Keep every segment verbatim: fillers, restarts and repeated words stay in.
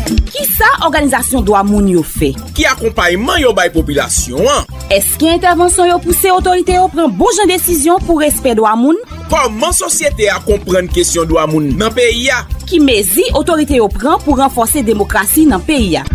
Kisa òganizasyon dwa moun yo fè? Ki akonpayman yo bay popilasyon an? Èske entèvansyon yo pouse otorite yo pran bon jan desizyon pou respè dwa moun? Kòman sosyete a konprann kesyon dwa moun nan peyi a? Ki mezi otorite yo pran pou ranfòse demokrasi nan peyi a?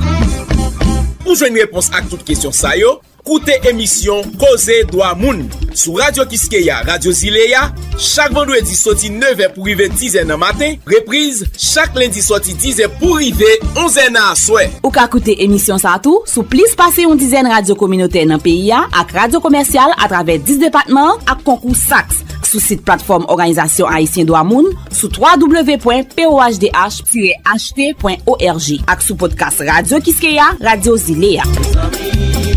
Pou jwenn repons ak tout kesyon sa yo, koute emisyon Koze Dwa Moun sou Radyo Kiskeya, Radyo Zile a, chak vandredi soti nevè pou rive dizè nan maten, repriz chak lendi soti dizè pou rive onzè nan aswè. Ou ka koute emisyon sa a tou sou plis pase yon dizèn radyo kominotè nan peyi a ak radyo komèsyal atravè dis depatman an ak konkou SAKS, sou sit platfòm Òganizasyon Ayisyen Dwa Moun sou w w w pwen p o h d h tiret h t pwen o r g ak sou podcast Radyo Kiskeya, Radyo Zile a.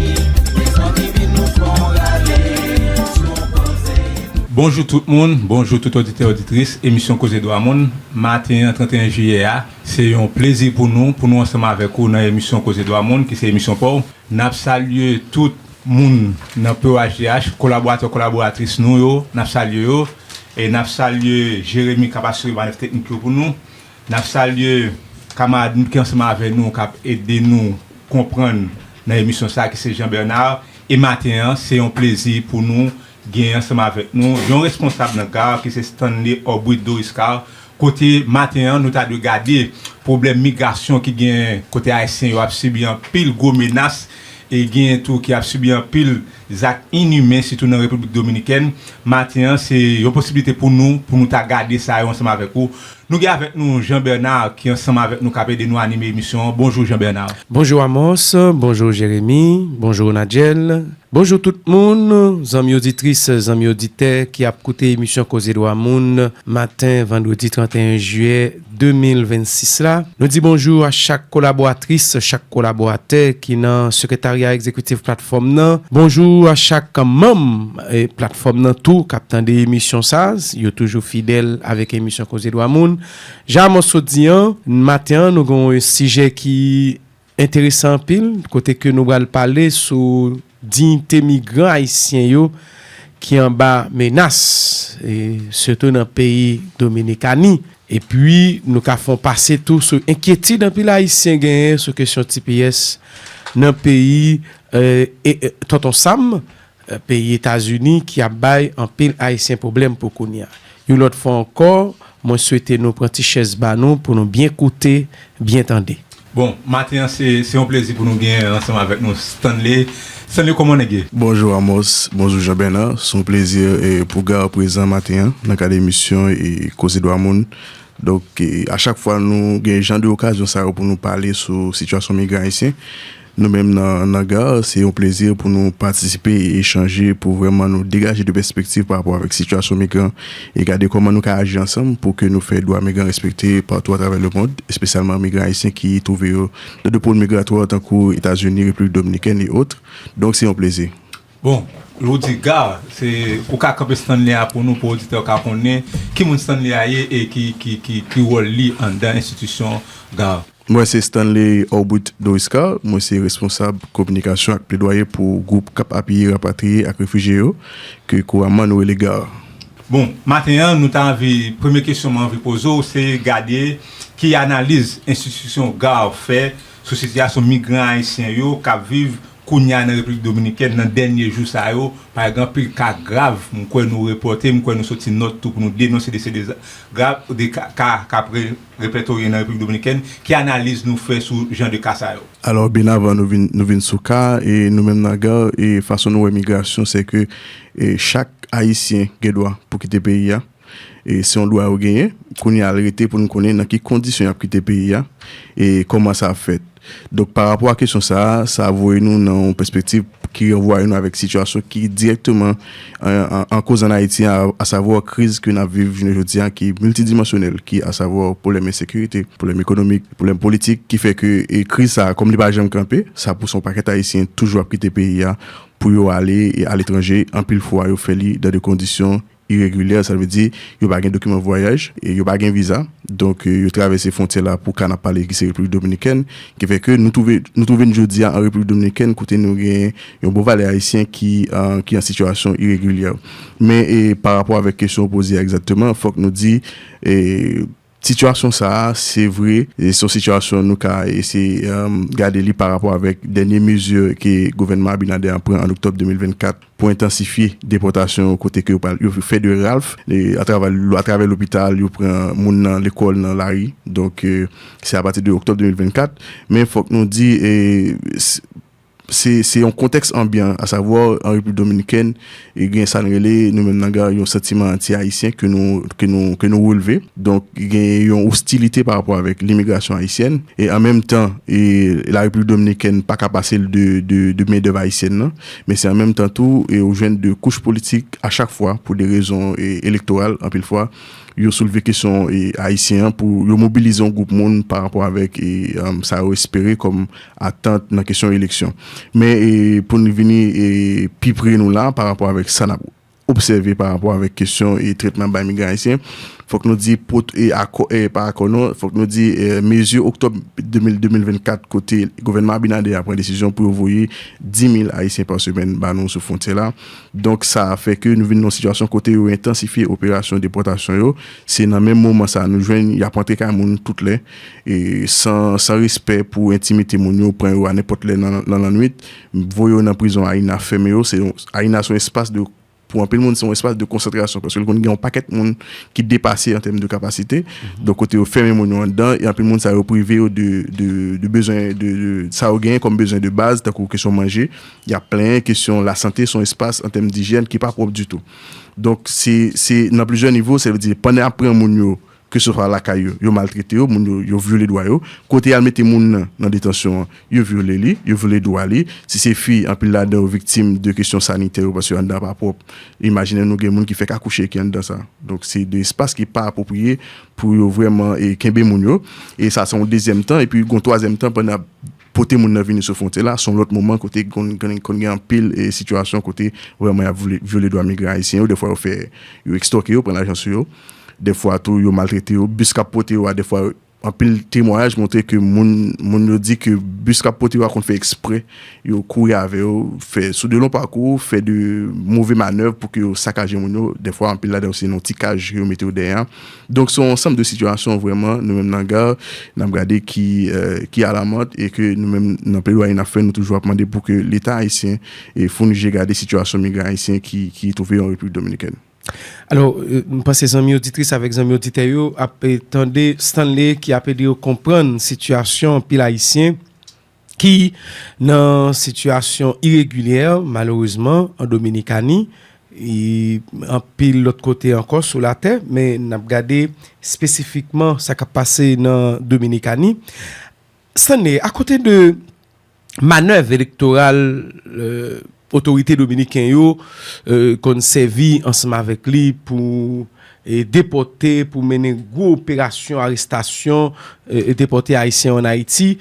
Bonjou tout moun, bonjou tout oditè, oditris emisyon Koze Dwa Moun. Maten an, trannteyen jiyè a, se yon plezi pou nou, pou nou ansanm avèk ou nan emisyon Koze Dwa Moun, ki se emisyon pa w. N ap salye tout moun nan P O H D H, kolaboratè, kolaboratris nou yo, n ap salye yo. E n ap salye Jeremi k ap asire manèv teknik yo pou nou. N ap salye kamarad nou ki ansanm avè nou, k ap ede nou konprann nan emisyon sa a, ki se Jean Bernard. E maten an, se yon plezi pou nou gen ansanm avèk nou yon responsab nan GARR, ki se Stanley Orbuit Doriscar. Kote maten an, nou ta dwe gade pwoblèm migrasyon ki gen, kote Ayisyen yo ap sibi anpil gwo menas, e genyen tou ki ap sibi anpil zak inimen, sitou nan Repiblik Dominikèn. Maten an, se yon posiblite pou nou, pou nou ta gade sa yo ansanm avèk ou. Nou gen avèk nou Jean Bernard ki ansanm avèk nou k ap ede nou anime emisyon an. Bonjou Jean Bernard. Bonjou Amos, bonjou Jeremi, bonjou Nadjèl. Bonjou tout moun, zanmi oditris, zanmi oditè ki ap koute emisyon Koze Dwa Moun maten vandredi trannteyen jiyè de mil vennsis la. Nou di bonjou a chak kolaboratris, chak kolaboratè ki nan sekretarya egzekitif platfòm nan. Bonjou a chak manm e platfòm nan tou k ap tande emisyon sa. Yo toujou fidèl avèk emisyon Koze Dwa Moun. Jan Amos sot di an, maten an nou gen yon sijè ki enteresan anpil, kote ke nou pral pale sou diyite migran ayisyen yo ki anba menas, e sitou nan peyi Dominikani. Epi, nou ka fè yon pase tou sou enkyetid anpil Ayisyen genyen sou kesyon T P S nan peyi e, e, Tonton Sam, peyi Etazini, ki ap bay anpil Ayisyen pwoblèm pou kounye a. Yon lòt fwa ankò, mwen swete nou pran ti chèz ba nou pou nou byen koute, byen tande. Bon, maten an se se yon plezi pou nou gen ansanm avèk nou Stanley. Stanley, kòman nèg ye? Bonjou Amos, bonjou Jean Bernard. Se yon plezi e, pou GARR prezan maten an nan kad emisyon e Koze Dwa Moun. Donk, e, a chak fwa nou gen jan de okazyon sa yo pou nou pale sou sitiyasyon migran ayisyen, nou menm nan, nan GARR, se yon plezi pou nou patisipe e echanje pou vrèman nou degaje de pèspektiv pa rapò avèk sitiyasyon migran e gade kòman nou ka aji ansanm pou ke nou fè dwa migran respekte patou atravè lemond, espesyalman migran ayisyen ki twouve yo nan de pòl migratwa tankou Etazini, Repiblik Dominikèn e ot. Donk, se yon plezi. Bon, lè w di GARR, se ou ka kanpe Stanley a pou nou, pou oditè yo ka konnen ki moun Stanley a ye e ki ki ki ki wòl li anndan enstitisyon GARR. Mwen se Stanley Orbuit Doriscar, mwen se responsab kominikasyon ak pledwaye pou gwoup k ap apiye rapatriye ak refijye yo, ke kouramman nou rele GARR. Bon, maten an, nou ta anvi, premye kesyon mwen anvi poze w, se gade ki analiz enstitisyon GARR fè sou sitiyasyon migran ayisyen yo k ap viv kounye a nan Repiblik Dominikèn nan dènye jou sa yo, parèt gen anpil ka grav, m kwè nou repòte, m kwè nou soti nòt tou pou nou denonse de seri de grav, de ka, ka, k ap re, repètorye nan Repiblik Dominikèn. Ki analiz nou fè sou jan de ka sa yo? Alò, byen avan nou vin, nou vin sou ka, e nou menm nan GARR, e fason nou wè migrasyon, se ke e chak Ayisyen gen dwa pou kite peyi a. E se yon dwa yo genyen. Kounye a, l rete pou n konnen nan ki kondisyon y ap kite peyi a e kòman sa ap fèt. Donk, pa rapò a kesyon sa a, sa voye nou nan yon pèspektiv ki ranvwaye nou avèk sitiyasyon ki dirèkteman an, an, an koz ann Ayiti a, asavwa kriz ke n ap viv jounen jodi a, ki miltidimansyonèl, ki asavwa pwoblèm ensekirite, pwoblèm ekonomik, pwoblèm politik, ki fè ke e kriz sa a, kòm li pa janm kanpe, sa pouse yon pakèt Ayisyen toujou ap kite peyi a pou yo ale e aletranje. Anpil fwa, yo fè li nan de kondisyon iregilyè, sa vle di yo pa gen dokiman vwayaj, e yo pa gen viza. Donk, e, yo travèse fwontyè la pou ka n ap pale ki se Repiblik Dominikèn, ki fè ke nou twouve, nou twouve n jodi a an Repiblik Dominikèn kote nou gen yon bon valè ayisyen ki, e, ki an sitiyasyon iregilyè. Men, e, pa rapò avèk kesyon w poze a egzakteman, fòk nou di, e, Sitiyasyon sa a, se vre, e se yon sitiyasyon nou ka eseye, um, gade li pa rapò avèk dènye mezi ke gouvènman Abinader an pran an oktòb de mil vennkat pou entansifye depòtasyon yo kote ke yo pral, yo fè de ralf, e atravè, atravè lopital, yo pran moun nan lekòl, nan lari. Donk, e, se apati de oktòb de mil vennkat. Men fòk nou di, e, s- se, se yon kontèks anbyan, asavwa an Repiblik Dominikèn, e gen sa n rele, nou menm nan GARR, yon santiman anti-ayisyen ke nou, ke nou, ke nou releve. Donk, gen yon ostilite pa rapò avèk limigrasyon ayisyèn. E an menm tan, e la Repiblik Dominikèn pa ka pase l de, de, de mendèv ayisyèn nan. Men se an menm tan tou, e ou jwenn de kouch politik a chak fwa, pou de rezon, e, elektoral, anpil fwa, yo soulve kesyon, e, ayisyen an pou yo mobilize yon gwoup moun pa rapò avèk, e, um, sa yo espere kòm atant nan kesyon eleksyon. Men, e, pou n vini, e, pi pre nou la, pa rapò avèk sa n ap obsève pa rapò avèk kesyon e tretman bay migran ayisyen, fòk nou di pot-, e akò, e pa akò non, fòk nou di, e, mezi oktòb de mil, de mil vennkat kote gouvènman Abinader a pran desizyon pou yo voye dis mil ayisyen pa semèn ba nou sou fwontyè la. Donk, sa fè ke nou vin nan yon sitiyasyon kote yo entansifye operasyon depòtasyon yo. Se nan menm moman sa a nou jwenn y ap antre kay moun tout lè, e san, san respè pou entimite moun yo, pran yo a nenpòt lè nan, nan lannwit, voye yo nan prizon Ayina, fèmen yo. Se yon, Ayina se yon espas de, pou anpil moun, se yon espas de konsantrasyon, paske l konn gen yon pakèt moun ki depase an tèm de kapasite. Donk, kote yo fèmen moun yo anndan, e anpil moun sa yo prive yo de, de, de bezwen, de, de sa yo genyen kòm bezwen de baz, tankou kesyon manje, y ap plenyen, kesyon lasante, se yon espas an tèm dijyèn ki pa pwòp ditou. Donk, se, se nan plizyè nivo, sa vle di, pandan y ap pran moun yo, keseswa lakay yo, yo maltrete yo, moun yo, yo vyole dwa yo. Kote y al mete moun nan, nan detansyon an, yo vyole li, yo vyole dwa li. Si se fi, anpil ladan yo viktim de kesyon sanitè yo, paske anndan an pa pwòp. Imajine nou gen moun ki fèk akouche ki anndan sa. Donk, se de espas ki pa apwopriye pou yo vrèman, e, kenbe moun yo. E sa, se yon dezyèm tan. Epi, gon twazyèm tan, pandan pote moun nan vini sou fwontyè la, se yon lòt moman kote konn, konn, konn gen anpil, e, sitiyasyon kote vrèman y ap vyole, vyole dwa migran ayisyen yo. Defwa, yo fè, yo ekstòke yo, pran lajan sou yo. Defwa tou, yo maltrete yo. Bis k ap pote yo a, defwa, anpil temwayaj montre ke moun, moun yo di ke bis k ap pote yo a konn fè eksprè, yo kouri avè yo, fè sou de lon pakou, fè de move manèv pou ke yo sakaje moun yo. Defwa, anpil ladan yo se nan ti kaj yo mete yo dèyè. Donk, se yon ansanm de sitiyasyon vrèman, nou menm nan GARR, n ap gade ki, e, ki alamant e ke nou menm nan pledwaye n ap fè, nou toujou ap mande pou ke Leta ayisyen e founi je gade sitiyasyon migran ayisyen ki, ki twouve yo an Repiblik Dominikèn. Alò, e, m panse zanmi oditris avèk zanmi oditè yo ap, e, tande Stanley ki ap ede yo konprann sitiyasyon anpil Ayisyen ki nan sitiyasyon iregilyè, malerezman, an Dominikani, e anpil lòt kote ankò sou latè, men n ap gade espesifikman sa k ap pase nan Dominikani. Stanley, akote de manèv elektoral, e, otorite dominiken yo, e, konn sèvi ansanm avèk li pou, e, depòte, pou mennen gwo operasyon arestasyon, e, e depòte Ayisyen ann Ayiti.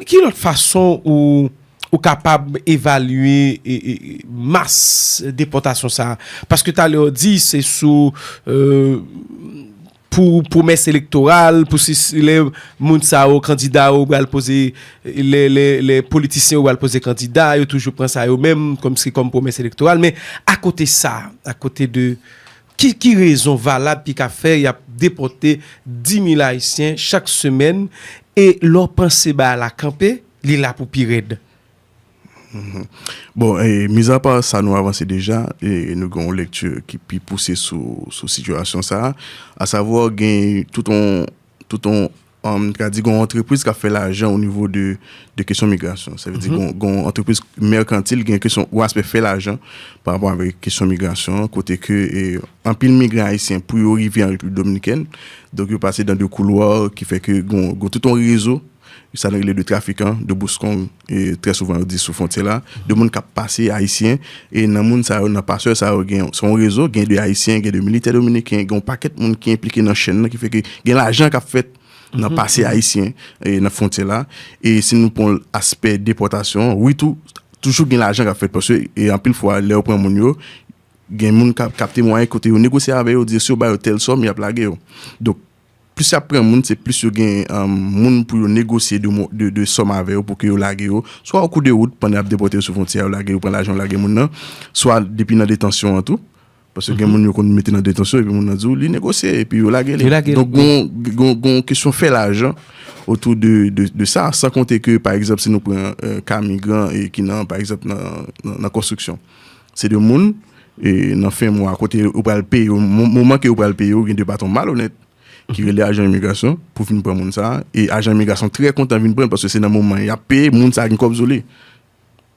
Ki lòt fason ou, ou kapab evalye, e, e, mas depòtasyon sa a? Paske talè w di se sou, e, pou pwomès elektoral, pou si, si lè moun sa yo, kandida yo pral poze, lè, lè, lè politisyen yo pral poze kandida, yo toujou pran sa yo menm kòmsi kòm pwomès elektoral. Men akote sa, akote de ki, ki rezon valab ki ka fè y ap depòte dis mil Ayisyen chak semèn, e lè w panse bagay la kanpe, li la pou pi rèd. Mhm. Bon, e, mizapa sa nou avanse deja, e nou gen yon lekti ki pi pouse sou, sou sitiyasyon sa a. Asavwa, gen tout yon, tout yon, um, ka di, gen yon antrepriz k ap fè lajan o nivo de, de kesyon migrasyon. Sa vle di, gen, gen yon antrepriz mèkantil, gen kesyon, yon aspè fè lajan pa rapò avèk kesyon migrasyon, kote ke, e, anpil migran ayisyen, pou yo rive an Repiblik Dominikèn, donk yo pase dan de koulwa ki fè ke gen, gen tout yon rezo sa nou rele de trafikan, de bouskong, e trè souvan yo di sou fwontyè la, de moun k ap pase ayisyen, e nan moun sa yo, nan pasè sa yo, gen, se yon rezo, gen de ayisyen, gen de militè dominiken, gen yon pakèt moun ki enplike nan chèn nan, ki fè ke gen lajan k ap fèt nan pase ayisyen, e nan fwontyè la. E si nou pran aspè depòtasyon, wi tou, toujou gen lajan k ap fèt, paske, e anpil fwa, lè yo pran moun yo, gen moun k ap, k ap kapte mwayen kote yo negosye avè yo, di si yo ba yo tèl sòm, y ap lage yo. Donk, plis y ap pran moun, se plis yo gen, um, moun pou yo negosye de mo-, de, de sòm avè yo pou ke yo lage yo. Swa o kou de wout, pandan y ap depòte yo sou fwontyè a, yo lage yo, pran lajan, yo lage moun nan. Swa depi nan detansyon an tou. Paske gen moun yo konn mete nan detansyon, epi moun nan di w li negosye, epi yo lage li. Donk, gon, gon, gon kesyon fè lajan otou de, de, de sa, san konte ke, pa egzanp, si nou pran euh, ka migran e ki nan, pa egzanp, nan, nan, nan konstriksyon. Se de moun, e nan fen mwa, kote ou pral peye yo, mo- moman ke ou pral peye yo, gen de patwon malonèt ki rele ajan imigrasyon pou vin pran moun sa a. E ajan imigrasyon trè kontan vin pran l paske se nan moman y ap peye, moun sa a gen kòb sou li.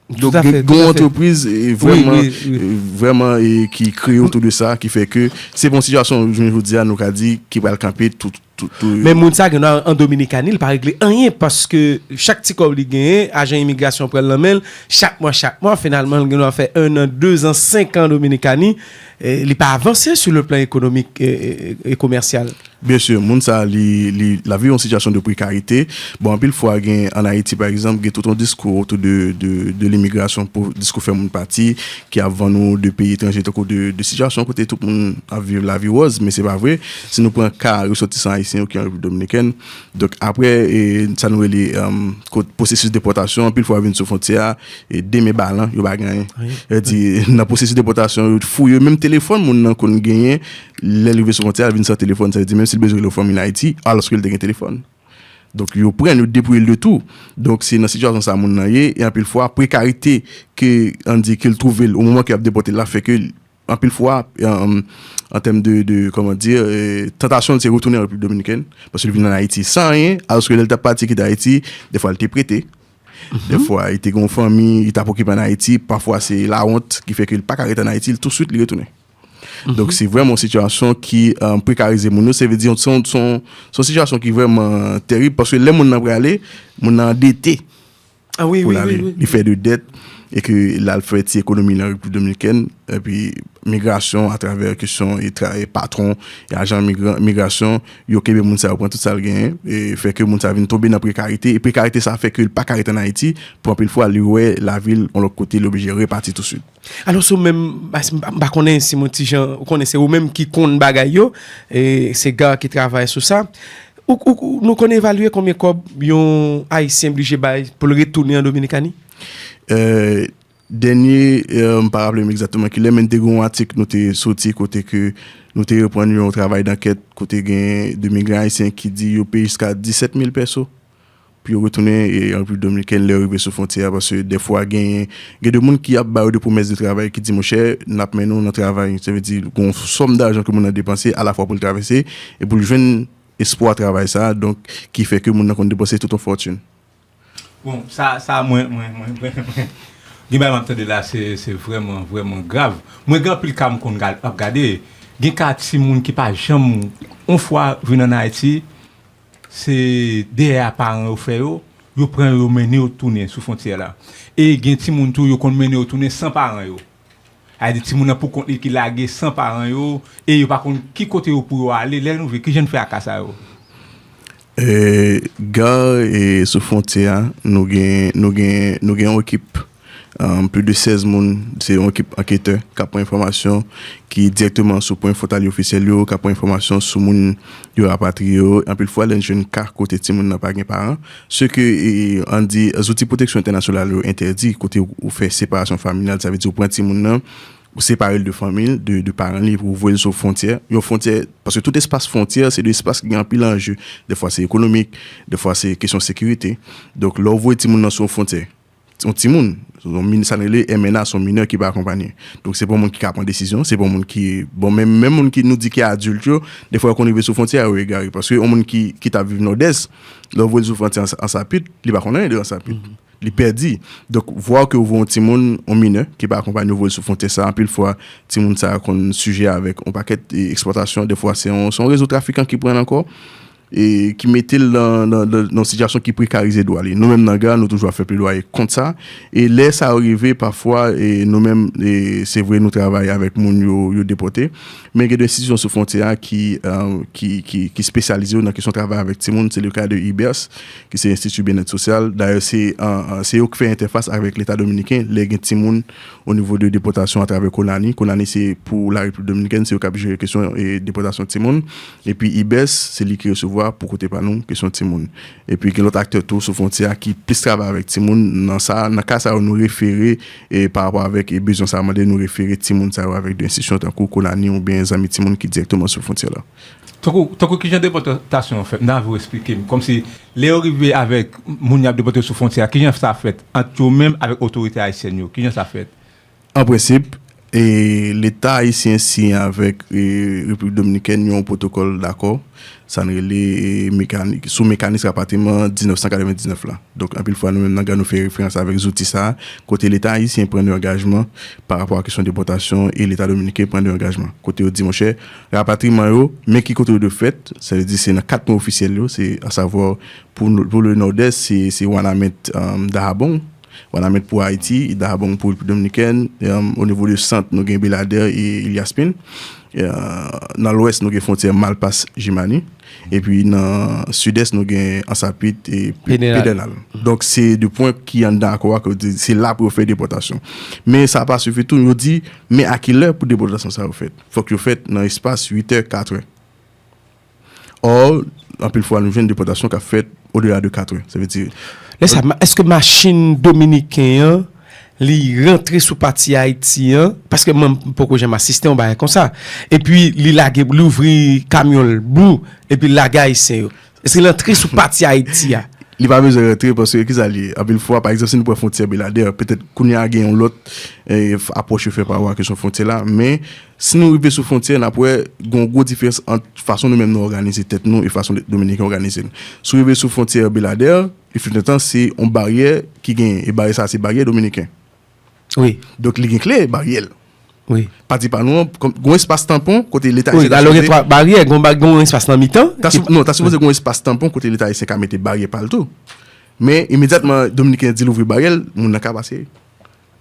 Donk, gen yon antrepriz e vrèman, e vrèman e ki kreye otou de sa, ki fè ke se pa yon sitiyasyon, jounen jodi a, nou ka di, ki pral kanpe tout, tout, tout. Men moun sa gen an Dominikani, li pa regle anyen, paske chak ti kòb li genyen, ajan imigrasyon pran l nan men l, chak mwa, chak mwa, finalman, l gen dwa fè en an, de zan, senk an Dominikani, e li pa avanse sou le plan ekonomik e, e, e, e komèsyal. Byen si, moun sa a, li, li, l ap viv yon sitiyasyon de prekarite. Bon, anpil fwa, gen, ann Ayiti, pa egzanp, gen tout yon diskou otou de, de, de limigrasyon, pou diskou fè moun pati, ki ap vann ou de peyi etranje, tankou de, de sitiyasyon kote tout moun ap viv lavi wòz, men se pa vre. Si nou pran ka resòtisan ayisyen yo ki an Repiblik Dominikèn, donk, apre, e, sa nou rele, um, kot pwosesis depòtasyon, anpil fwa vin sou fwontyè a, e, de men balan, yo pa gen anyen. Yo di, nan pwosesis depòtasyon, yo fouye menm telefòn moun nan konn genyen, lè l rive sou fwontyè a, l vin san telefòn, sa vle di, menm si l bezwen rele fanmi l Ayiti, alòske l te gen telefòn. Donk, yo pran l, yo depouye l de tou. Donk, se nan sitiyasyon sa a moun nan ye, e anpil fwa, prekarite ke, ann di, ke l twouve l, o moman ke y ap depòte l la, fè ke, anpil fwa, an, an tèm de, de, kòman di, e, tantasyon l se retounen an Repiblik Dominikèn, paske l vin ann Ayiti san anyen, alòske lè l t ap pati kite Ayiti, dèfwa l te prete, dèfwa, li te gen yon fanmi, li t ap okipe ann Ayiti, pafwa se lawont ki fè ke li pa ka ret ann Ayiti, li touswit li retounen. Donk, se vrèman yon sitiyasyon ki, e, prekarize moun yo, se vle di, se yon, se yon, se yon sitiyasyon ki vrèman tèrib, paske lè moun nan prale, moun nan andete pou l ale. Li fè de dèt, e ke l al fè ti ekonomi nan Repiblik Dominikèn, epi migrasyon atravè kesyon e tra- e patwon, e ajan migran, migrasyon, yo kenbe moun sa yo, pran tout sa l genyen, e fè ke moun sa vin tonbe nan prekarite, e prekarite sa fè ke l pa ka ret ann Ayiti, pou anpil fwa, li wè lavi l yon lòt kote, li oblije repati touswit. Alò, se ou menm, m pa- m pa- m pa konnen si mwen ti jan, ou konnen se ou menm ki konn bagay yo, e se Gar ki travay sou sa. Ou, ou, ou- nou konn evalye konbyen kòb yon Ayisyen blije bay pou l retounen an Dominikani? E, Dènye, e, m pa raple m egzakteman kilè, men te gen yon atik nou te soti kote ke nou te reprann yon travay dankèt kote gen de migran ayisyen ki di yo peye jiska disèt mil pèso pou yo retounen, e, an Repiblik Dominikèn lè yo rive sou fwontyè a, paske dèfwa gen, gen de moun ki ap ba yo de pwomès de travay ki di, monchè, n ap mennen w nan travay. Sa vle di, gen yon sòm dajan ke moun nan depanse alafwa pou l travèse e pou l jwenn espwa travay sa a, donk, ki fè ke moun nan konn depanse tout yon fòtin. Bon, sa, sa, mwen, mwen, mwen, mwen, mwen. Gen bagay m ap tande la, se, se vrèman, vrèman grav. Mwen gen anpil ka m konn ga- ap gade. Gen ka timoun ki pa janm, yon fwa vin ann Ayiti, se dèyè a paran yo fè yo, yo pran yo, yo mennen yo tounen sou fwontyè la. E gen timoun tou, yo konn mennen yo tounen san paran yo. A di timoun nan pou kont li ki lage san paran yo, e yo pa konn ki kote yo pou yo ale, lè nou vle, ki jan n fè ak ka sa yo? E, Gar, e, sou fwontyè a, nou gen, nou gen, nou gen yon ekip, um, plis de sèz moun, se yon ekip anketè k ap pran enfòmasyon, ki dirèkteman sou pwen fwontalye ofisyèl yo, k ap pran enfòmasyon sou moun yo rapatriye yo. Anpil fwa, lè n jwenn ka kote timoun nan pa gen paran, se ke, e, ann di, zouti pwoteksyon entènasyonal yo entèdi, kote ou, ou fè separasyon familyal, sa vle di ou pran timoun nan, ou separe l de fanmi l, de, de paran li, epi ou voye l sou fwontyè. Yon fwontyè, paske tout espas fwontyè, se de espas ki gen anpil anje. Dèfwa se ekonomik, dèfwa se kesyon sekirite. Donk, lè w voye timoun nan sou yon fwontyè, yon timoun, yon min- sa n rele M N A, se yon minè ki pa akonpanye. Donk, se pa yon moun ki ka pran desizyon, se pa yon moun ki, bon, menm, menm moun ki nou di ki adilt yo, dèfwa yo konn rive sou fwontyè a, yo egare. Paske yon moun ki, ki t ap viv Nòdès, lè w voye l sou fwontyè Ans- Ansapit, li pa konn anyen de Ansapit. Li pèdi. Donk, vwa ke w voye yon timoun, yon minè, ki pa akonpanye, w voye l sou fwontyè sa, anpil fwa, timoun sa a konn sijè avèk yon pakèt, e, eksplwatasyon. Dèfwa, se yon, se yon rezo trafikan ki pran l ankò, e ki mete l nan, nan, nan, nan yon sitiyasyon ki prekarize dwa li. Nou menm nan Gar, nou toujou ap fè pledwaye kont sa. E lè sa yo rive, pafwa, e nou menm, e se vre, nou travay avèk moun yo, yo depòte. Men gen de enstitisyon sou fwontyè a ki, e, ki, ki, ki espesyalize yo nan kesyon travay avèk timoun. Se le ka de IBERS, ki se Enstiti Byennèt Sosyal. Dayè, se, e, e, se yo k fè entèfas avèk Leta dominiken lè gen timoun o nivo de depòtasyon atravè Konani. Konani, se pou Larepiblik Dominikèn, se yo k ap jere kesyon, e, depòtasyon timoun. Epi IBERS, se li ki resevwa a pou kote pa nou, kesyon timoun. Epi gen lòt aktè tou sou fwontyè a ki plis travay avèk timoun. Nan sa, nan ka sa yo, nou refere, e pa rapò avèk, e bezwen sa a mande, nou refere timoun sa yo avèk de enstitisyon tankou Konani oubyen Zanmi Timoun ki dirèkteman sou fwontyè la. Tankou, tankou kijan depòtasyon an fèt, m ta anvi w eksplike m. Kòmsi, lè yo rive avèk moun y ap depòte sou fwontyè a, kijan sa fèt ant yo menm avèk otorite ayisyèn yo? Kijan sa fèt? An prensip, e, Leta ayisyen siyen avèk, e, Repiblik Dominikèn yon pwotokòl dakò. Sa n rele, e, mekani-, sou mekanis rapatriman diznèf san katrevendiznèf la. Donk, anpil fwa, nou menm nan GADD, nou fè referans avèk zouti sa a, kote Leta ayisyen pran de angajman pa rapò a kesyon depòtasyon e Leta dominiken pran de angajman. Kote yo di, monchè, rapatriman yo, men ki kote yo dwe fèt, sa vle di se nan kat pwen ofisyèl yo, se, asavwa, pou, pou le Nòdès, se, se Wanament, um, Dahabong, Wanament pou Ayiti, Dahabong pou Repiblik Dominikèn. Um, o nivo de sant, nou gen Beladè e Iliaspin. Uh, nan Lwès, nou gen fwontyè Malpas, Jimani. Epi nan Sidès, nou gen Ansapit e Pe-, Pedènal. Pedènal. Donk, se de pwen ki anndan akò a, ke yo di, se la pou yo fè depòtasyon. Men sa pa sifi tou, yo di, men a ki lè pou depòtasyon sa yo fèt? Fòk yo fèt nan espas uit è, kat è. Ò, anpil fwa, nou jwenn depòtasyon k ap fèt odela de kat è. Sa vle di, lè sa, ma-, èske machin dominiken an, li rantre sou pati Ayiti an? Paske mwen, m poko janm asiste yon bagay konsa. Epi, li lage, li ouvri kamyon l, bou, epi l lage Ayisyen yo. Èske l antre sou pati Ayiti a? Li pa bezwen rantre, paske kisa li ye? Anpil fwa, pa egzanp, si nou pran fwontyè Beladè, petèt kounye a gen yon lòt, eh, f-, apwòch yo fè pa rapò a kesyon fwontyè la, men si nou rive sou fwontyè, n ap wè gen yon gwo diferans ant fason nou menm nou òganize tèt nou e fason Dominiken òganize l. Si w rive sou fwontyè Beladè, li fut yon tan se yon baryè ki genyen, e baryè sa a se baryè dominiken. Wi. Donk, li gen kle baryè l. Wi. Pati pa nou an, kòm, gen yon espas tanpon kote Leta Wi, ayisyen ta alò gen sipoze twa baryè, gen yon ba-, gen yon espas nan mitan. Ta ki sou-, non, ta sipoze gen yon espas tanpon kote Leta ayisyen ka mete baryè pa l tou. Men, imedyatman, Dominiken an di l ouvri baryè l, moun nan ka pase.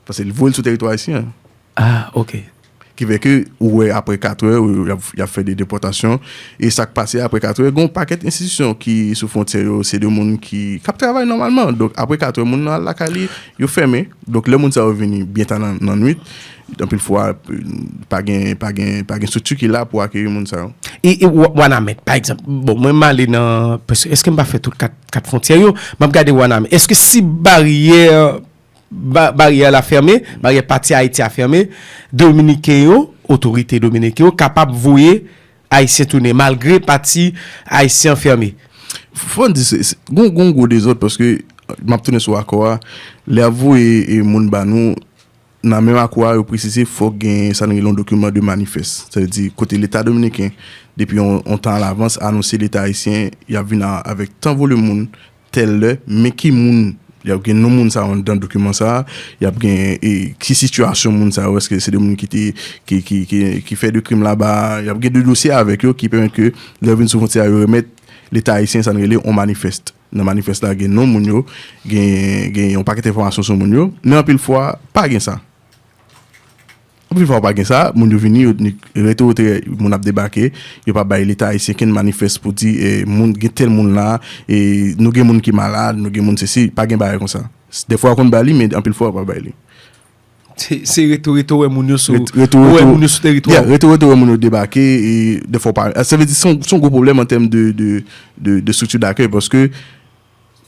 Paske li voye l sou teritwa ayisyen an. Ah, ok. Ki fè ke ou wè apre kat è, ou, y ap, y ap fè de depòtasyon. E sa k pase apre kat è, gen yon pakèt enstitisyon ki sou fwontyè yo, se de moun ki, k ap travay nòmalman. Donk, apre kat è, moun nan al lakay li, yo fèmen. Donk, lè moun sa yo vini byen ta nan, nan nwit, anpil fwa, pa gen, pa gen, pa gen estrikti ki la pou akeyi moun sa yo. E, e Wa-, Wanament, pa egzanp. Bon, mwen, m ale nan, paske èske m pa fè tout kat, kat fwontyè yo? M ap gade Wanament. Èske si baryè ba-, baryè la fèmen, baryè pati Ayiti a fèmen, Dominiken yo, otorite dominiken yo, kapab voye Ayisyen tounen, malgre pati Ayisyen an fèmen. Fò n di, se, se, gon, gon gwo dezòd, paske m ap tounen sou akò a, lè y ap voye, e, moun ba nou, nan menm akò a, yo presize fòk gen sa n rele yon dokiman de manifès. Sa vle di, kote Leta dominiken, depi yon, yon tan alavans, anonse Leta ayisyen, y ap vin a, avèk tan volim moun, tèl lè, men ki moun, y ap gen non moun sa yo anndan dokiman sa a, y ap gen, e, ki sitiyasyon moun sa yo, èske se de moun ki te, ki, ki, ki, ki fè de krim laba a, y ap gen de dosye avèk yo ki pèmèt ke lè yo vin sou fwontyè a, yo remèt Leta ayisyen sa n rele yon manifès. Nan manifès la, gen non moun yo, gen, gen yon pakèt enfòmasyon sou moun yo, men anpil fwa, pa gen sa. Anpil fwa, pa gen sa, moun yo vini, yo ni rete wote, moun ap debake, yo pa bay Leta ayisyen kenn manifès pou di, e, moun, gen tèl moun la, e, nou gen moun ki malad, nou gen moun sesi, pa gen bagay konsa. Dèfwa, yo konn ba li, men anpil fwa, yo pa bay li. Se, se rete, rete, wè moun yo sou, Ret-, rete, wè rete, moun yo sou teritwa. Yeah, rete, rete, wè moun yo debake, e, dèfwa, pa, sa vle di, se yon, se yon gwo pwoblèm an tèm de, de, de, de estrikti dakèy, paske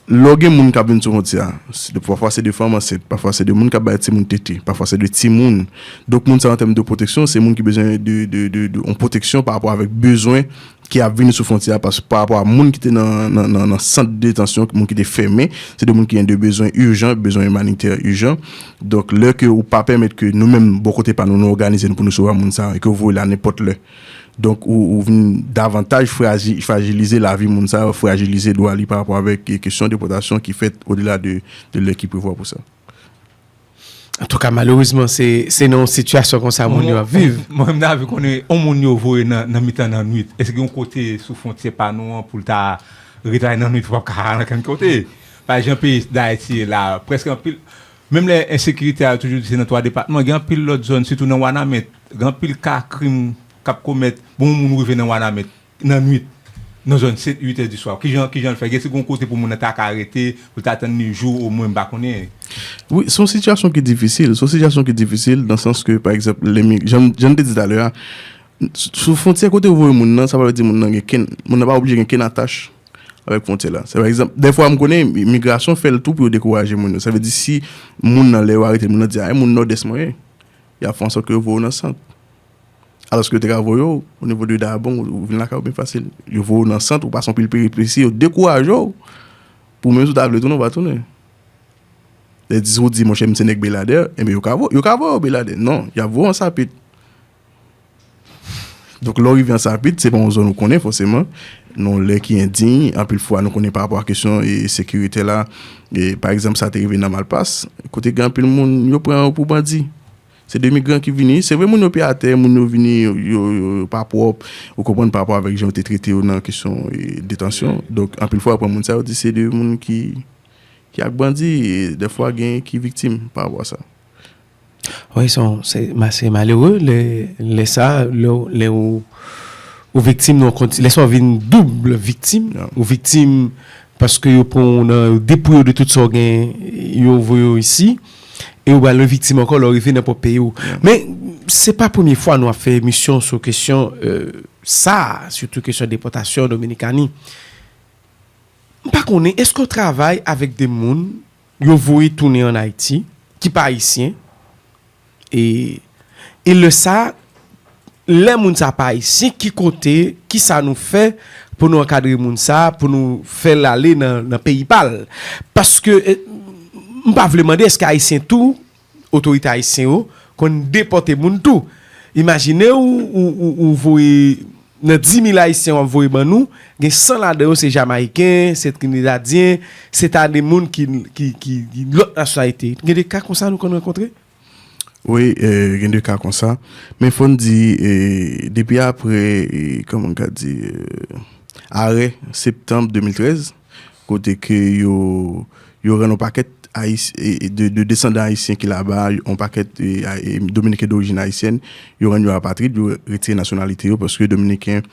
lè w gen moun k ap vin sou fwontyè a, se de, pafwa se de fanm ansent, pafwa se de moun k ap bay timoun tete, pafwa se de timoun. Donk, moun sa yo, an tèm de pwoteksyon, se moun ki bezwen de, de, de, de, yon pwoteksyon pa rapò avèk bezwen ki ap vini sou fwontyè a, paske pa rapò a moun ki te nan, nan, nan, nan sant detansyon, moun ki te fèmen, se de moun ki gen de bezwen ijan, bezwen imanitè ijan. Donk, lè ke ou pa pèmèt ke nou menm, bò kote pa nou, nou òganize nou pou nou resevwa moun sa yo, e ke w voye la nenpòt lè. Donk, ou, ou vin davantaj fraji-, frajilize lavi moun sa yo, frajilize dwa li pa rapò avèk, e, kesyon depòtasyon ki fèt odela de, de lè ki prevwa pou sa. Antouka, malerezman, se, se nan yon sitiyasyon konsa moun yo ap viv. Mwen, mwen, mwen ta anvi konnen, yon moun yo voye nan, nan mitan nan nwit, èske gen yon kote sou fwontyè pa nou an pou l ta retay nan nwit, ou p ap ka al ankenn kote? Pa egzanp, peyi Dayiti la, prèske anpil, menm lè ensekirite a, yo toujou di se nan twa depatman, gen anpil lòt zòn, sitou nan Wanament, gen anpil ka krim k ap komèt, bon, yon moun rive nan Wanament nan nwit, nan zòn sèt, uit è di swa. Kijan, kijan l fè? Èske gon kote pou moun nan ta ka rete, pou l ta tann li jou, omwen, m pa konnen. Wi, se yon sitiyasyon ki difisil. Se yon sitiyasyon ki difisil, nan sans ke, pa egzanp, lè mi-, jan, jan m te di talè a, Sou fwontyè kote yo voye moun nan, sa pa vle di moun nan gen kenn, moun nan pa oblije gen kenn atach avèk fwontyè la. Se pa egzanp, dèfwa m konnen migrasyon fè l tou pou yo dekouraje moun yo. Sa vle di si moun nan, lè yo arete moun nan, di, "A, e moun Nòdès mwen ye," y ap fè ansòt ke yo voye w nan sant. Alòske yo te ka voye w o nivo de Dayabong, ou vin lakay ou byen fasil. Yo voye w nan sant, ou pase anpil peripesi, yo dekouraje w pou menm si w ta vle tounen, ou pa tounen. Lè di, si w di, "Monchè, m se nèg Beladè," enben yo ka voye, yo ka voye w Beladè. Non, y ap voye w an Sapit. Donk, lè w rive an Sapit, se pa yon zòn ou konnen fòseman. Non, lè ki endiy, anpil fwa nou konnen pa rapò a kesyon e sekirite la. E, pa egzanp, sa te rive nan Malpas, kote gen anpil moun, yo pran yo pou bandi. Se de migran ki vini. Se vre, moun yo pye atè, moun yo vini, yo, yo, yo, yo pa pwòp. Ou konprann pa rapò avèk jan yo te trete yo nan kesyon e, detansyon. Donk, anpil fwa, yo pran moun sa yo di se de moun ki, ki ak bandi. E dèfwa, gen ki viktim pa rapò a sa. Wi, se, se, ma- se malere lè, lè sa, lè, lè ou, ou viktim nan yon kondi- lè sa ou vin doub viktim, Ya. Ou viktim paske yo pran w nan, yo depouye w de tout sa w gen, yo voye w isi, e ou pral yon viktim ankò lè w rive nan pwòp peyi w. Men, se pa premye fwa nou ap fè emisyon sou kesyon euh, sa, sitou kesyon depòtasyon Dominikani. M pa konnen, èske w travay avèk de moun yo voye tounen ann Ayiti, ki pa ayisyen, e, e lè sa, lè moun sa pa ayisyen, ki kote, ki sa nou fè pou nou ankadre moun sa, pou nou fè l ale nan, nan peyi pa l? Paske, eh, m pa vle mande èske ayisyen tou, otorite ayisyen yo, konn depòte moun tou. Imajine ou, ou, ou, ou voye, nan dis mil ayisyen w ap voye ban nou, gen san ladan yo se Jamayiken, se Trinidadyen, se ta de moun ki, ki, ki, ki lòt nasyonalite. Gen de ka konsa nou konn rankontre? Wi, eh, gen de ka konsa. Men fò n di, eh, depi apre, eh, kòman n ka di, eh, arè septanm de mil trèz, kote ke yo, yo rann yon pakèt Ayis- e- e de, de desandan ayisyen ki laba, yon pakèt e, a- e, Dominiken dorijin ayisyèn, yo rann yo apatrid, yo retire nasyonalite yo, paske Dominiken,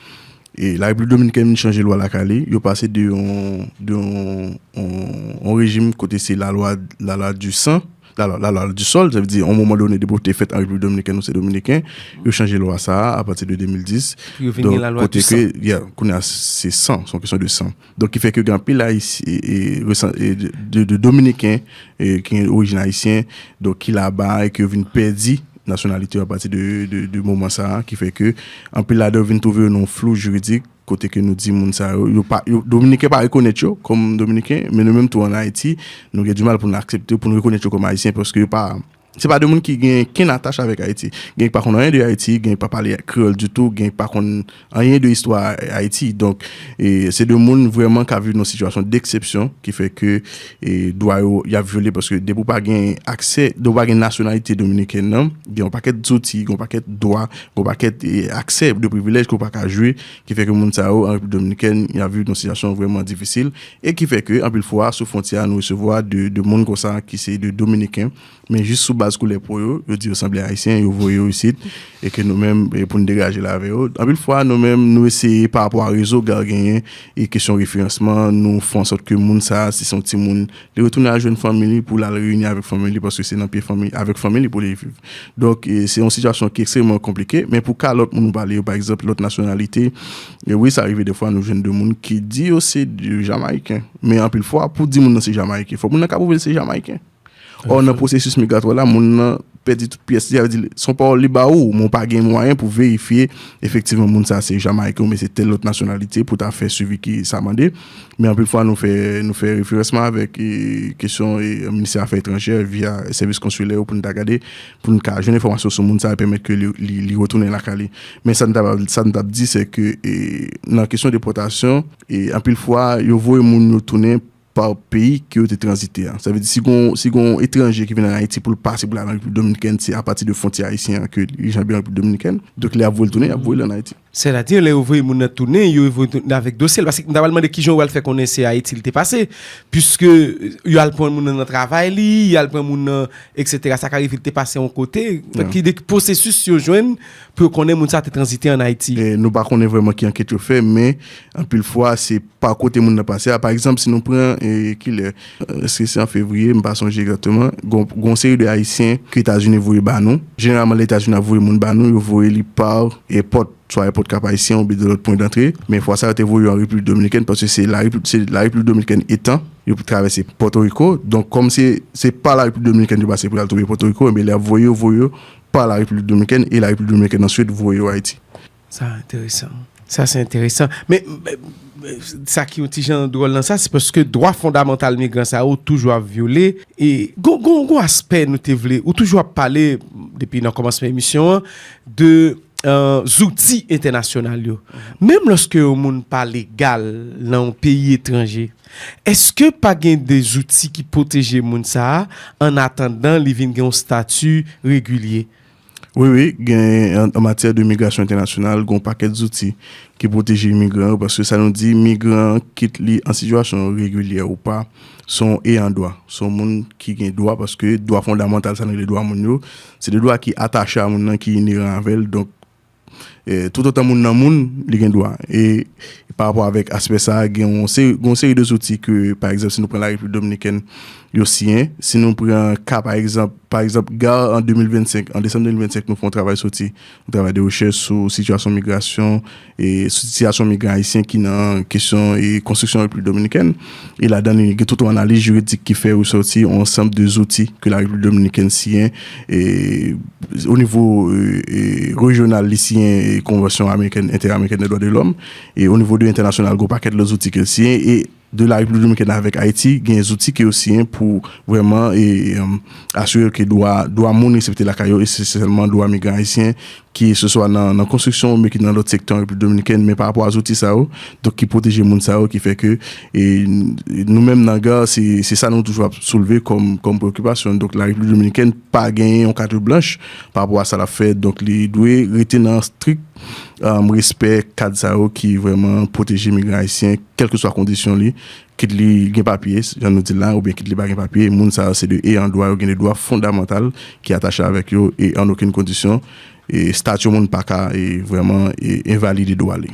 e, Larepiblik Dominikèn vin chanje lwa lakay li, yo pase de yon, de yon, yon, yon rejim kote se lalwa, lalwa du sang, lalwa, lalwa du sol, sa vle di, yon moman done, depi w te fèt an Repiblik Dominikèn, ou se Dominiken, yo chanje lwa sa a apati de de mil dis. Pou yo vin gen lalwa du sang. Yeah, kounye a, se san, se yon kesyon de san. Donk, ki fè ke gen anpil Ayisyen, e, e, resan- e, de, de, de Dominiken, e, ki gen orijin ayisyen, donk, ki laba e ke yo vin pèdi nasyonalite yo apati de, de, de moman sa a, ki fè ke anpil ladan yo vin twouve yo nan yon flou jiridik, kote ke nou di moun sa yo, yo pa, yo, Dominiken pa rekonèt yo kòm Dominiken, men nou menm tou ann Ayiti, nou gen dimal pou nou aksepte yo, pou nou rekonèt yo kòm Ayisyen, paske yo pa, se pa de moun ki gen kenn atach avèk Ayiti. Gen ki pa konn anyen de Ayiti, gen ki pa pale kreyòl ditou, gen ki pa konn anyen de istwa Ayiti. Donk, e, se de moun vrèman k ap viv nan sitiyasyon deksepsyon, ki fè ke, e, dwa yo, y ap vyole, paske depi w pa gen aksè, depi w pa gen nasyonalite dominikèn nan, gen yon pakèt zouti, gen yon pakèt dwa, gen yon pakèt, e, aksè de privilèj ke w pa ka jwe, ki fè ke moun sa yo, an Repiblik Dominikèn, y ap viv nan sitiyasyon vrèman difisil, e ki fè ke, anpil fwa, sou fwontyè a, nou resevwa de, de moun konsa, ki se de Dominiken, men jis sou baz koulè po yo, yo di yo sanble Ayisyen, yo voye yo isit, e ke nou menm, e pou n degaje l avè yo. Anpil fwa, nou menm, nou eseye, pa rapò a rezo, gade genyen, e kesyon referansman, nou fè ansòt ke moun sa a, si se yon timoun, li retounen al jwenn fanmi li pou l al reyini avèk fanmi li, paske se nan pye fanmi, avèk fanmi li pou li viv. Donk, e, se yon sitiyasyon ki ekstrèmman konplike, men pou ka lòt moun nou pale yo, pa egzanp, lòt nasyonalite, e wi, sa rive defwa, nou jwenn de moun ki di yo se de Jamayiken. Men anpil fwa, pou di moun nan se Jamayiken, fò moun nan ka pwouve l se Jamayiken. Ò, nan pwosesis migratwa la, moun nan pèdi tout pyès li, sa vle di, se yon pawòl li ba ou, men w pa gen mwayen pou verifye efektivman moun sa a se Jamayiken oubyen se tèl lòt nasyonalite pou ta fè swivi ki sa mande. Men anpil fwa, nou fè, nou fè referansman avèk, e, kesyon, e, Ministè Afè Etranjè via sèvis konsilè yo pou n ta gade, pou n ka jwenn enfòmasyon sou moun sa a, pèmèt ke li, li, li retounen lakay li. Men sa n t ap, sa n t ap di, se ke, e, nan kesyon depòtasyon, e, anpil fwa, yo voye moun yo tounen pa peyi ke yo te tranzite a. Sa vle di, si gon, si gon etranje ki vin an Ayiti pou l pase pou l al an Repiblik Dominikèn, se apati de fwontyè ayisyen an ke li janbe an Repiblik Dominikèn. Donk, lè y ap voye l tounen, y ap voye l an Ayiti. Sètadi, lè yo voye moun nan tounen, yo voye tounen avèk dosye l. Paske m ta pral mande kijan yo pral fè konnen se Ayiti li te pase. Piske yo al pran moun nan nan travay li, yo al pran moun nan, etsetera. Sa ka rive li te pase yon kote. Ki de pwosesis yo jwenn pou yo konnen moun sa te tranzite ann Ayiti? E nou pa konnen vrèman ki ankèt yo fè, men anpil fwa, se pa kote moun nan pase a. Pa egzanp, si nou pran, e, kilè, èske se an fevriye, m pa sonje egzakteman, gon, gon seri de Ayisyen ke Etazini voye ba nou. Jeneralman, lè Etazini ap voye moun ba nou, yo voye li pa èpòt, swa èpòt Kap Ayisyen oubyen de lòt pwen dantre. Men fwa sa, yo te voye yo an Repiblik Dominikèn, paske se la Repib-, se la Repiblik Dominikèn etan, yo travèse Pòtoriko. Donk, kòm se, se pa la Repiblik Dominikèn yo pase pou y al twouve Pòtoriko, enben, lè y ap voye yo, voye yo pa la Repiblik Dominikèn, e la Repiblik Dominikèn answit voye yo Ayiti. Sa enteresan. Sa se enteresan. Men, men, men, sa ki yon ti jan dwòl nan sa, se paske dwa fondamantal migran sa yo toujou ap vyole. E gon, gon, gon aspè nou te vle, ou toujou ap pale, depi nan kòmansman emisyon an, de, euh, zouti entènasyonal yo. Menm lòske yon moun pa legal nan yon peyi etranje, èske pa gen de zouti ki pwoteje moun sa a, an atandan li vin gen yon stati regilye? Wi, wi, gen, an, an matyè de migrasyon entènasyonal, gen yon pakèt zouti ki pwoteje imigran yo, paske sa nou di, migran an, kit li an sitiyasyon regilyè ou pa, se yon eyan dwa. Se yon moun ki gen dwa, paske dwa fondamantal, sa nou rele dwa moun yo, se de dwa ki atache a moun nan, ki ineran avè l. Donk, e, toutotan moun nan moun, li gen dwa. E pa rapò avèk aspè sa a, gen yon seri, gen yon seri de zouti ke, pa egzanp, si nou pran la Repiblik Dominikèn, yo siyen. Si nou pran ka, pa egzanp, pa egzanp, GARR an de mil vennsenk, an desanm de mil vennsenk, nou fè yon travay soti, yon travay de rechèch sou sitiyasyon migrasyon, e sou sitiyasyon migran ayisyen ki nan kesyon e konstriksyon Repiblik Dominikèn. E ladan li, gen tout yon analiz jiridik ki fè resòti yon ansanm de zouti ke la Repiblik Dominikèn siyen, e o nivo, e, e, rejyonal, li siyen, e, konvansyon amerikèn, entèamerikèn de dwa de lòm, e o nivo de entènasyonal, gen yon pakèt lòt zouti ke l siyen, e de la Repiblik Dominikèn avèk Ayiti, gen zouti ke yo siyen pou vrèman, e, e, asire ke dwa, dwa moun respekte lakay yo, e se sèlman dwa migran ayisyen, ki se swa nan, nan konstriksyon oubyen ki nan lòt sektè an Repiblik Dominikèn, men pa rapò a zouti sa yo, donk ki pwoteje moun sa yo, ki fè ke, e, n-, nou menm nan GARR, se, se sa nou toujou ap soulve kòm, kòm preyokipasyon. Donk, la Repiblik Dominikèn pa genyen yon kat blanch pa rapò a sa l ap fè, donk li dwe rete nan strik, um, respè kad sa yo ki vrèman pwoteje migran ayisyen, kèlkeswa kondisyon li, kit li gen papye, jan nou di l la, oubyen kit li pa gen papye, moun sa yo se de eyan dwa, yo gen de dwa fondamantal ki atache avèk yo, e an okenn kondisyon, e estati yon moun pa ka, e vrèman, e envalide dwa li.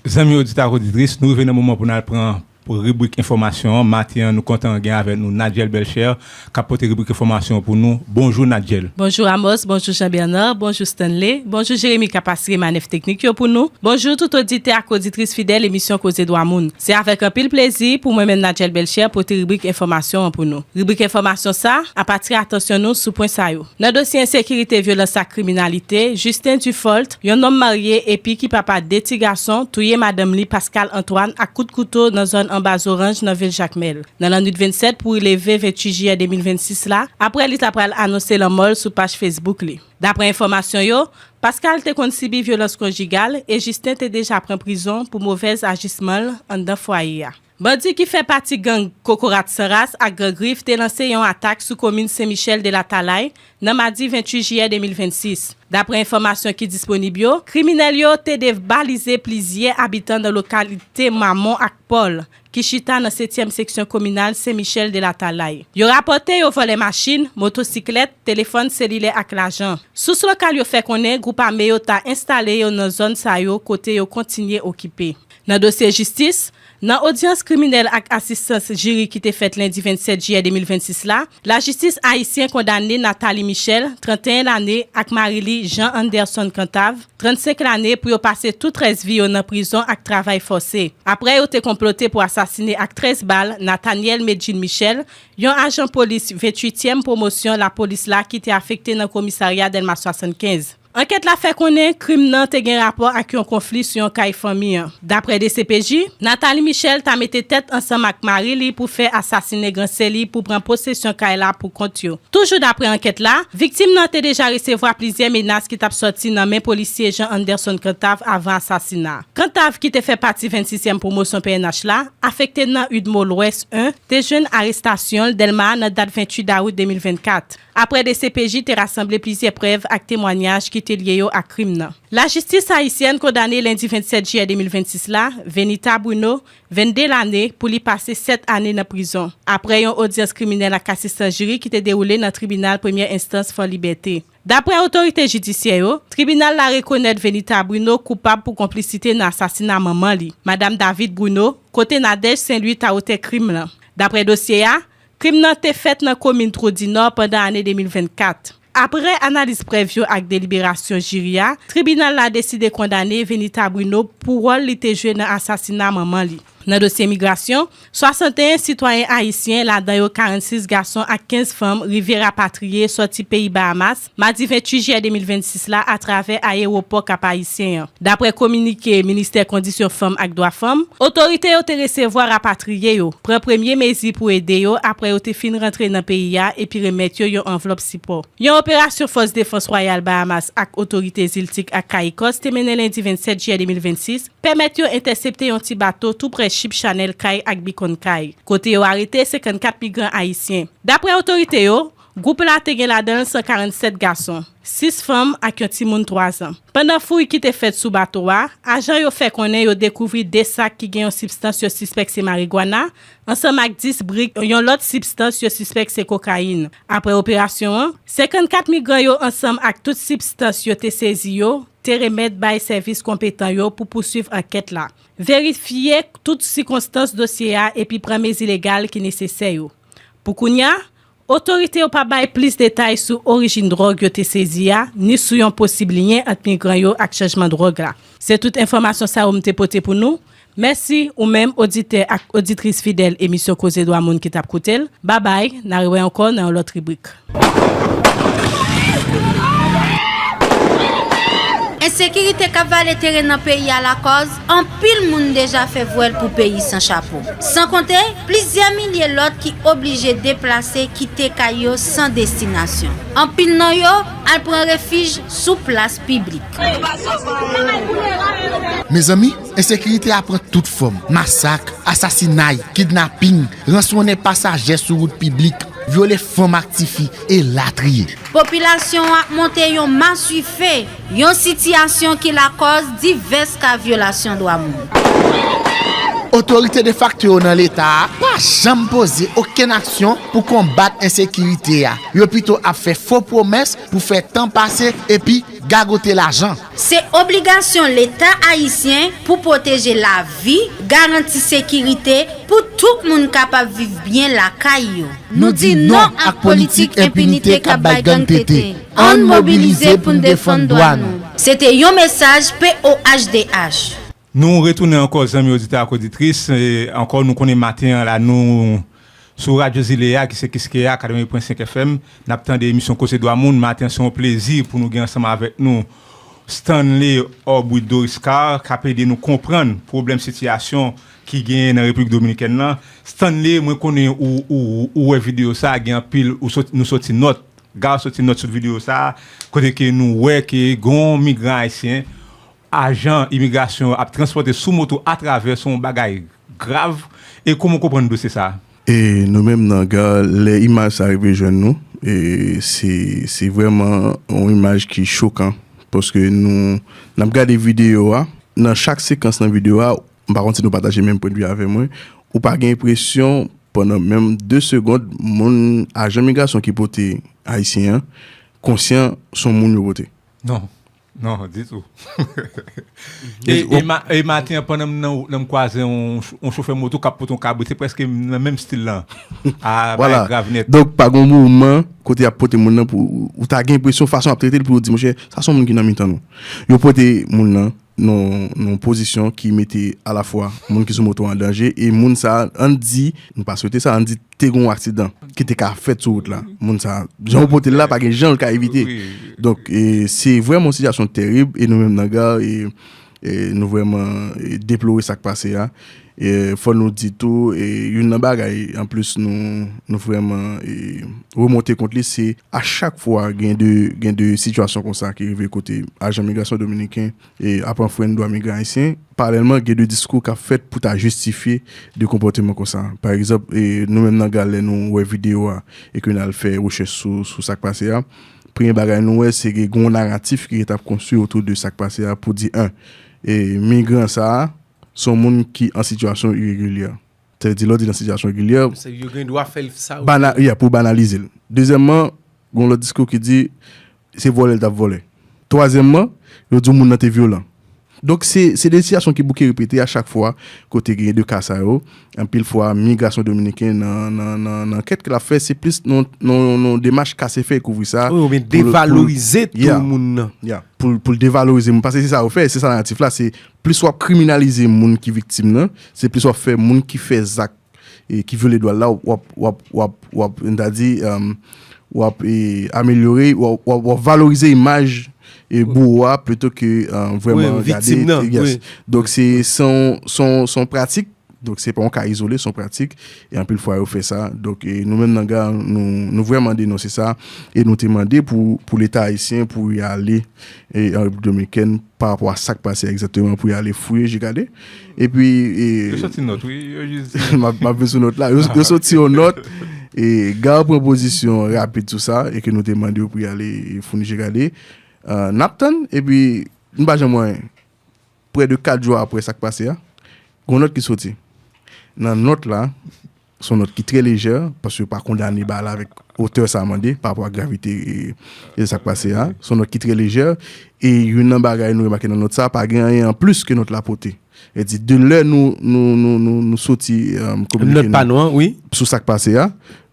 Zanmi oditè ak oditris, nou rive nan moman pou n al pran pou ribrik enfòmasyon an. Maten an, nou kontan gen avèk nou Nadjel Belcher, k ap pote ribrik enfòmasyon an pou nou. Bonjou, Nadjel. Bonjou, Amos. Bonjou, Jean Bernard. Bonjou, Stanley. Bonjou, Jeremy, k ap asire manèv teknik yo pou nou. Bonjou, tout oditè ak oditris fidèl emisyon Koze Dwa Moun. Se avèk anpil plezi pou mwen menm, Nadjel Belcher, pote ribrik enfòmasyon an pou nou. Ribrik enfòmasyon sa a, atire atansyon nou sou pwen sa yo. Nan dosye ensekirite, vyolans ak kriminalite, Justin Dufault, yon nonm marye epi ki papa de ti gason, touye madanm li, Pascal Antoine, ak kout kouto nan zòn anba Zoranj nan vil Jakmèl, nan lannwit vennsèt pou leve venntuit jiyè de mil vennsis la, apre li ta pral anonse lanmò l sou paj Facebook li. Daprè enfòmasyon yo, Pascal te konn sibi vyolans konjigal e Justin te deja pran prizon pou movèz ajisman l anndan fwaye a. Bandi ki fè pati gang Kokorat San Ras ak Gran Grif te lanse yon atak sou komin Sen Michèl de Latalay nan madi venntuit jiyè de mil vennsis. Daprè enfòmasyon ki disponib yo, kriminèl yo te debalize plizyè abitan nan lokalite Mamon ak Pòl, ki chita nan setyèm seksyon kominal Sen Michèl de Latalay. Yo rapòte yo vòlè machin, motosiklèt, telefòn selilè ak lajan. Sous lokal yo fè konnen gwoup ame yo ta enstale yo nan zòn sa yo kote yo kontinye okipe. Nan dosye jistis, nan odyans kriminèl ak asistans jiri ki te fèt lendi vennsèt jiyè de mil vennsis la, lajistis ayisyen kondane Nathalie Michel, trannteyen lane, ak mari li, Jean Anderson Cantave, trannsenk lane, pou yo pase tout rès vi yo nan prizon ak travay fòse, apre yo te konplote pou asasine ak trèz bal Nathaniel Medjine Michel, yon ajan polis venntuityèm pwomosyon lapolis la ki te afekte nan komisarya Dèlma swasannkenz. Ankèt la fè konnen krim nan te gen rapò ak yon konfli sou yon kay fanmi an. Daprè D C P J, Nathalie Michel ta mete tèt ansanm ak mari li pou fè asasinen gran sè li pou pran posesyon kay la pou kont yo. Toujou daprè ankèt la, viktim nan te deja resevwa plizyè menas ki t ap sòti nan men polisye Jean Anderson Cantave avan asasina. Cantave, ki te fè pati vennsisyèm pwomosyon P N H la, afekte nan UDMO Lwès en, te jwenn arestasyon l Dèlma nan dat venntuit dawout de mil vennkat. Apre D C P J te rasanble plizyè prèv ak temwanyaj ki te lye yo ak krim nan. Lajistis ayisyèn kondane lendi vennsèt jiyè de mil vennsis la, Venita Bruno, vennde lane, pou li pase sèt ane nan prizon, apre yon odyans kriminèl ak asistans jiri ki te dewoule nan tribinal premyè enstans Fò Libète. Dapre otorite jidisyè yo, tribinal la rekonèt Venita Bruno koupab pou konplisite nan asasina manman li, Madam David Bruno, kote Nadège Saint Louis ta otè krim lan. Dapre dosye a, krim nan te fèt nan komin Twoudinò pandan ane de mil vennkat. Apre analiz prèv yo ak deliberasyon jiri a, tribinal la deside kondane Venita Bruno pou wòl li te jwe nan asasina manman li. Nan dosye migrasyon, swasanteyen sitwayen ayisyen, ladan yo karannsis gason ak kenz fanm, rive rapatriye sòti peyi Bahamas, madi venntuit jiyè de mil vennsis la, atravè ayewopò Kap Ayisyen an. Dapre kominike Ministè Kondisyon Fanm ak Dwa Fanm, otorite yo te resevwa rapatriye yo, pran premye mezi pou ede yo apre yo te fin rantre nan peyi a epi remèt yo yon anvlòp sipò. Yon operasyon Fòs Defans Wayal Bahamas ak otorite Ziltik ak Kayikòs te mennen lendi vennsèt jiyè de mil vennsis pèmèt yo entèsepte yon ti bato tou prè Ship Channel Cay ak Beacon Cay, kote yo arete senkannkat migran ayisyen. Dapre otorite yo, gwoup la te gen ladan l san karannsèt gason, sis fanm ak yon timoun twazan. Pandan fouy ki te fèt sou bato a, ajan yo fè konnen yo dekouvri de sak ki gen yon sibstans yo sispèk se marigwana, ansanm ak dis brik yon lòt sibstans yo sispèk se kokayin. Apre operasyon an, senkannkat migran yo ansanm ak tout sibstans yo te sezi yo te remèt bay sèvis konpetan yo pou pouswiv ankèt la, verifye tout sikonstans dosye a epi pran mezi legal ki nesesè yo. Pou kounye a, otorite yo pa bay plis detay sou orijin dwòg yo te sezi a, ni sou yon posib lyen ant migran yo ak chanjman dwòg la. Se tout enfòmasyon sa yo m te pote pou nou. Mèsi ou menm, oditè ak oditris fidèl emisyon Koze Dwa Moun ki t ap koute l. Babay, n a rewè ankò nan yon lòt ribrik. Ensekirite k ap vale teren nan peyi a lakòz anpil moun deja fè vwèl pou peyi san chapo. San konte, plizyè milye lòt ki oblije deplase kite kay yo san destinasyon. Anpil nan yo al pran refij sou plas piblik. Mezanmi, ensekirite a pran tout fòm. Masak, asasinay, kidnaping, ranswonnen pasajè sou wout piblik, vyole fanm ak tifi, elatriye. Popilasyon an ap monte yon maswife, yon sitiyasyon ki lakòz divès ka vyolasyon dwa moun. Otorite defakto yo nan leta a pa janm poze okenn aksyon pou konbat ensekirite a. Yo pito ap fè fo pwomès pou fè tan pase epi gagote lajan. Se obligasyon Leta ayisyen pou pwoteje lavi, garanti sekirite pou tout moun kapab viv byen lakay yo. Nou di non ak politik enpinite k ap bay gang tete. Ann mobilize pou n defann dwa nou. Se te yon mesaj P O H D H. Nou retounen ankò, zanmi oditè ak oditris. E, ankò, nou konnen maten an la, nou sou Radyo Zile a, ki se Kiskeya, katreven pwen senk F M. N ap tande emisyon Koze Dwa Moun. Maten an, se yon plezi pou nou gen ansanm avèk nou Stanley Aubrey Doriscar, k ap ede nou konprann pwoblèm sitiyasyon ki genyen nan Repiblik Dominikèn nan. Stanley, mwen konnen ou, ou, ou wè videyo sa a, gen anpil, ou sot-, nou soti nòt, Gar soti nòt sou videyo sa a, kote ke nou wè ke gen yon migran ayisyen, ajan imigrasyon ap transpòte sou moto atravè, se yon bagay grav. E kòman w konprann dosye sa a? E nou menm nan Gar, lè imaj sa rive jwenn nou, e se, se vrèman yon imaj ki chokan, paske nou, n ap gade videyo a, nan chak sekans nan videyo a, m pa konn si nou pataje menm pwennvi avè mwen, ou pa gen enpresyon, pandan menm de segonn, moun, ajan migrasyon ki pote ayisyen an, konsyan se yon moun yo pote. Non. Non, ditou. E, e, ma-, e maten an, pandan m nan, nan m kwaze yon, yon chofè moto k ap pote yon kabrit, se prèske nan menm stil lan. A, bagay grav nèt. Donk, pa gen moman kote y ap pote moun nan pou, ou ta gen enpresyon fason y ap trete l pou yo di, monchè, sa se yon moun ki nan mitan nou. Yo pote moun nan nan, nan yon pozisyon ki mete alafwa moun ki sou moto an danje, e moun sa, ann di, nou pa swete sa, ann di te gen yon aksidan ki te ka fèt sou wout la. Moun sa, jan yo pote l la, pa gen jan l ka evite. Donk, e, se vrèman yon sitiyasyon terib, e nou menm nan Gar, e, e nou vrèman, e, deplore sa k pase a. E fò nou di tou, e youn nan bagay anplis nou, nou vrèman e, remonte kont li, se a chak fwa gen de, gen de sitiyasyon konsa ki rive kote ajan migrasyon dominiken e ap anfrenn dwa migran ayisyen, paralèlman, gen de diskou k ap fèt pou ta jistifye de konpòteman konsa. Pa egzanp, e nou menm nan GAL, lè nou wè videyo a e ke n al fè rechèch sou, sou sa k pase a, premye bagay nou wè, se gen yon naratif ki t ap konstwi otou de sa k pase a pou di, en, e migran sa a, se yon moun ki an sitiyasyon iregilyè. Sa vle di, lè w di nan sitiyasyon iregilyè, Se yo gen dwa fè l sa ou bana, yeah, pou banalize l. Dezyèmman, gen yon lòt diskou ki di se vòlè l t ap vòlè. Twazyèmman, yo di moun nan te vyolan. Donk, se, se de sitiyasyon ki bouke repete a chak fwa kote gen de ka sa yo. Anpil fwa, migrasyon dominiken nan, nan, nan, nan ankèt ke l ap fè, se plis nan, nan, nan demach kase fè kouvri sa. Wi, oubyen pou l, pou l, devalorize tou yeah, moun nan. Yeah, pou, l- pou l devalorize moun. Paske se sa yo fè, se sa naratif la, se plis w ap kriminalize moun ki viktim nan, se plis w ap fè moun ki fè zak e ki vyole dwa l la, w ap, w ap, w ap, w ap, n ta di, um, w ap e, amelyore, w ap, w ap, w ap valorize imaj e bouwo a plito ke um, vrèman wi, viktim gade nan, yes. Wi. Donk, se se yon, se yon, se yon pratik. Donk, se pa yon ka izole, se yon pratik. E anpil fwa, yo fè sa. Donk, e nou menm nan GAL, nou, nou vrèman denonse sa. E nou te mande pou, pou Leta ayisyen, pou y ale e, an Repiblik Dominikèn, pa rapò a sa k pase egzakteman pou y ale fouye, je gade. Epi, e, yo soti nòt, wi, yo jis di m ap, m ap vin sou nòt la. Yo, yo soti yon nòt, e, GAL pran pozisyon rapid sou sa, e ke nou te mande yo pou y ale e, founi je gade. E, n ap tann, epi, nou pa janm wè anyen. Prè de kat jou apre sa k pase a, gen yon nòt ki soti. Nan nòt la, se yon nòt ki trè lejè, paske yo pa kondane bagay la avèk otè sa a mande, pa rapò a gravite e, e sa k pase a. Se yon nòt ki trè lejè, e youn nan bagay nou remake nan nòt sa a, pa gen anyen anplis ke nòt la pote. E di, de lè nou, nou, nou, nou, nou soti um, kominike nou an, wi, sou sa k pase a,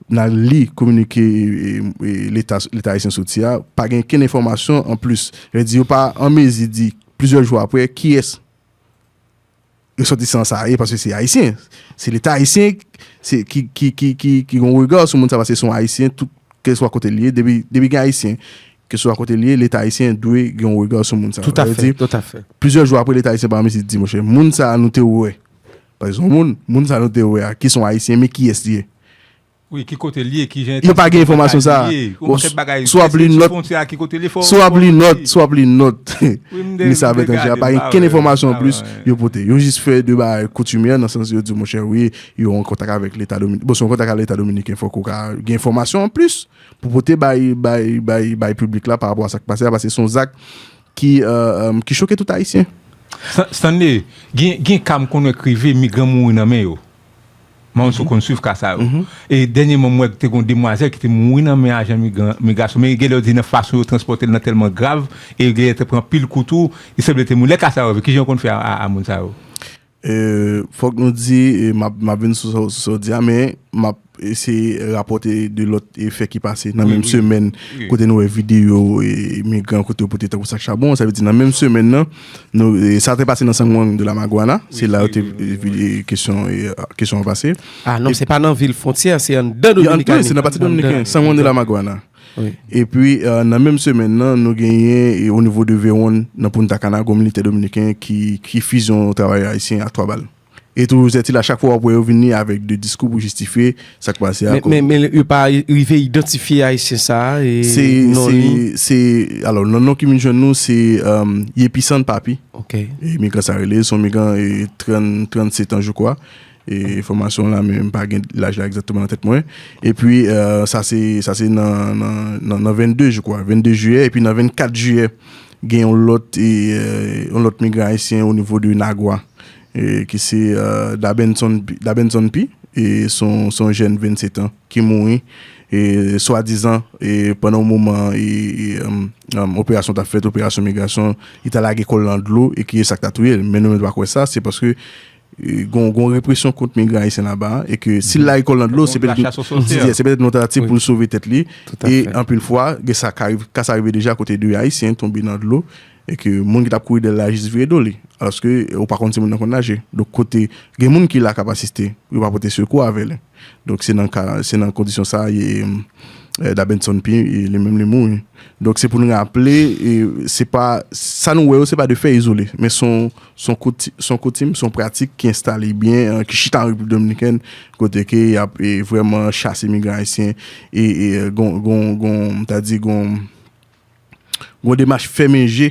n a li kominike e, e, e, Leta, Leta ayisyen soti a, pa gen kenn enfòmasyon anplis. E di, yo pa an mezi di plizyè jou apre, kiyès resòtisan sa a ye, paske se ayisyen. Se Leta ayisyen se, ki, ki, ki, ki, ki gen yon rega sou moun sa, paske se yon ayisyen, tout, kèlkeswa kote l ye, depi, depi gen ayisyen, kèlkeswa kote l ye, Leta ayisyen dwe gen yon rega sou moun sa. Tout à fait, tout à fait. Plizyè jou apre, Leta ayisyen pa an mezi di, monchè, moun sa a nou te wè. Paske se yon moun, moun sa a nou te wè a, ki se yon ayisyen, men kiyès li ye? Wi, ki kote l ye, ki jan yo pa gen enfòmasyon sa a. Si w ap li nòt, si w ap li nòt, si w ap li nòt, Minis Afè Etranjè a pa gen kenn enfòmasyon anplis yo pote. Yo jis fè de bagay koutimyè, nan sans yo di, monchè, wi, yo an kontak avèk Leta Dominiken. Bon, si w an kontak ak Leta Dominiken, fòk ou ka gen enfòmasyon anplis pou pote bay, bay, bay, bay piblik la pa rapò a sa k pase a, paske se yon zak ki, e, e, ki choke tout Ayisyen. Stanley, gen, gen ka m konn wè k rive, migran mouri nan men yo. Mwen menm sou konn swiv ka sa yo. E dènyèman, m wè te gen yon demwazèl ki te mouri nan men ajan migran, migrasyon. Men gen lè yo di nan fason yo transpòte l nan tèlman grav, e gen lè te pran pil kou tou, li sanble te mouri. Lè ka sa yo rive, kijan yo konn fè a, a, a moun sa yo? E, fòk nou di, e, m ap, m ap vin sou sa, sou sa w di a, men m ap eseye rapòte de lòt e fè ki pase nan menm semèn, kote nou wè videyo e, migran, kote yo pote tankou sak chabon. Sa vle di, nan menm semèn nan, nou, e, sa te pase nan San Juan de la Maguana, se la yo te, e, e, kesyon, e, kesyon an pase. Ah non, se pa nan vil fwontyè, se anndan Dominikani. Se nan pati dominiken, San Juan de la Maguana. Epi, e, nan menm semèn nan, nou genyen, e, o nivo de Vewon, nan Punta Cana, gon militè dominiken ki, ki fizyon yon travayè ayisyen ak twa bal. E toujou sètil, a chak fwa w ap wè yo vini avèk de diskou pou jistifye sa k pase a. Men, men, men yo pa rive idantifye ayisyen sa a, e non li? Se, se, alò, nan non ki vin jwenn nou, se, e, Yepisan Papi. Ok. E migran sa rele, se yon migran, e, trant, trannset an, je kwa. E enfòmasyon la, men m pa gen laj la egzakteman nan tèt mwen. Epi, e, sa se, sa se nan, nan, nan, nan vennde, je kwa, vennde jiyè, epi nan vennkat jiyè, gen yon lòt, e, e, yon lòt migran ayisyen o nivo de Nagua, e, ki se, e, Dabenson P, Dabenson P, e, se yon, se yon jèn vennset an ki mouri, e, swadizan, e, pandan yon moman, e, e, um, um, operasyon t ap fèt, operasyon migrasyon, li ta lage kò l nan dlo, e ki se sa k ta touye l. Men nou menm nou pa kwè sa, se paske e, gon, gon represyon kont migran ayisyen laba a, e ke si l lage kò l nan dlo, se petèt, se petèt yon tantativ pou l sove tèt li. E anpil fwa, gen sa ka rive, ka sa rive deja kote de Ayisyen tonbe nan dlo, e ke moun ki t ap kouri dèyè l la jis vire do li. Alòske, ou pa konn si moun nan konn naje. Donk, kote gen moun ki la k ap asiste, yo pa pote sekou avè l. Donk, se nan ka, se nan kondisyon sa a, e, eh, Dabenson P, e li menm li mouri. Donk, se pou n raple, e se pa, sa nou wè yo, se pa de fè izole, men se yon, se yon kouti-, se yon koutim, se yon pratik ki enstale byen, eh, ki chita an Repiblik Dominikèn, kote ke y ap, e, vrèman chase migran ayisyen, e, e, gon, gon, gon, m ta di, gon, gon demach fèmen je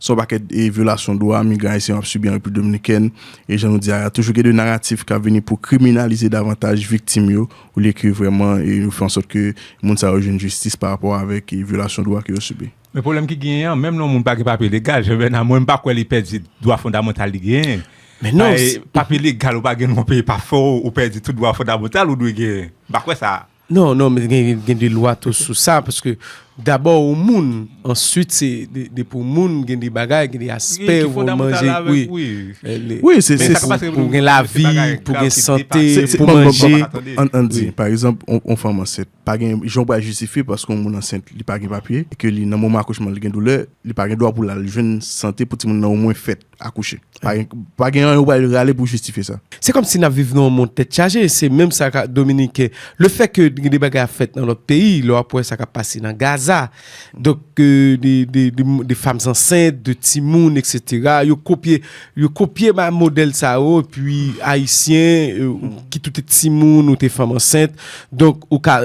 sou yon pakèt, e, vyolasyon dwa migran ayisyen ap sibi an Repiblik Dominikèn. E jan nou di a, toujou gen de naratif k ap vini pou kriminalize davantaj viktim yo, olye ke vrèman, e, yo fè an sòt ke moun sa yo jwenn jistis pa rapò avèk, e, vyolasyon dwa ke yo sibi. Men pwoblèm ki genyen an, menm lè yon moun pa gen papye legal, Jean Bernard, mwen, m pa kwè li pèdi dwa fondamantal li genyen. Men non, Ay, se papye legal, ou pa gen dwa peye pa fè w, ou pèdi tout dwa fondamantal ou dwe genyen. M pa kwè sa. Non, non, men gen, gen de lwa tou sou sa, paske dabò ou moun, answit se de, de pou moun, gen de bagay, gen de aspè, Ki, ki pou fondamental manje, avèk, wi. wi. Eh, le- Wi, se, Men se sa k pou, pase pou gen lavi, pou gen sante, pou manje. Ann, ann di, Wi. pa egzanp, on, on fanm ansent, pa gen, jan w pral jistifye paske yon moun ansent, li pa gen papye, e ke li, nan moman akouchman, li gen doulè, li pa gen dwa pou l al jwenn sante pou timoun nan omwen fèt, akouche. Pa gen, pa gen anyen w pral rale pou jistifye sa. Se kòmsi n ap viv nan yon mond tèt chaje. Se menm sa ka Dominiken. Le fè ke gen de bagay ap fèt nan lòt peyi, lè w ap wè sa k ap pase nan Gaza. Donk, euh, de, de, de, de fanm ansent, de timoun, et cetera. Yo kopye, yo kopye ba modèl sa yo, epi Ayisyen, euh, ki tout timoun ou te fanm ansent. Donk, ou ka,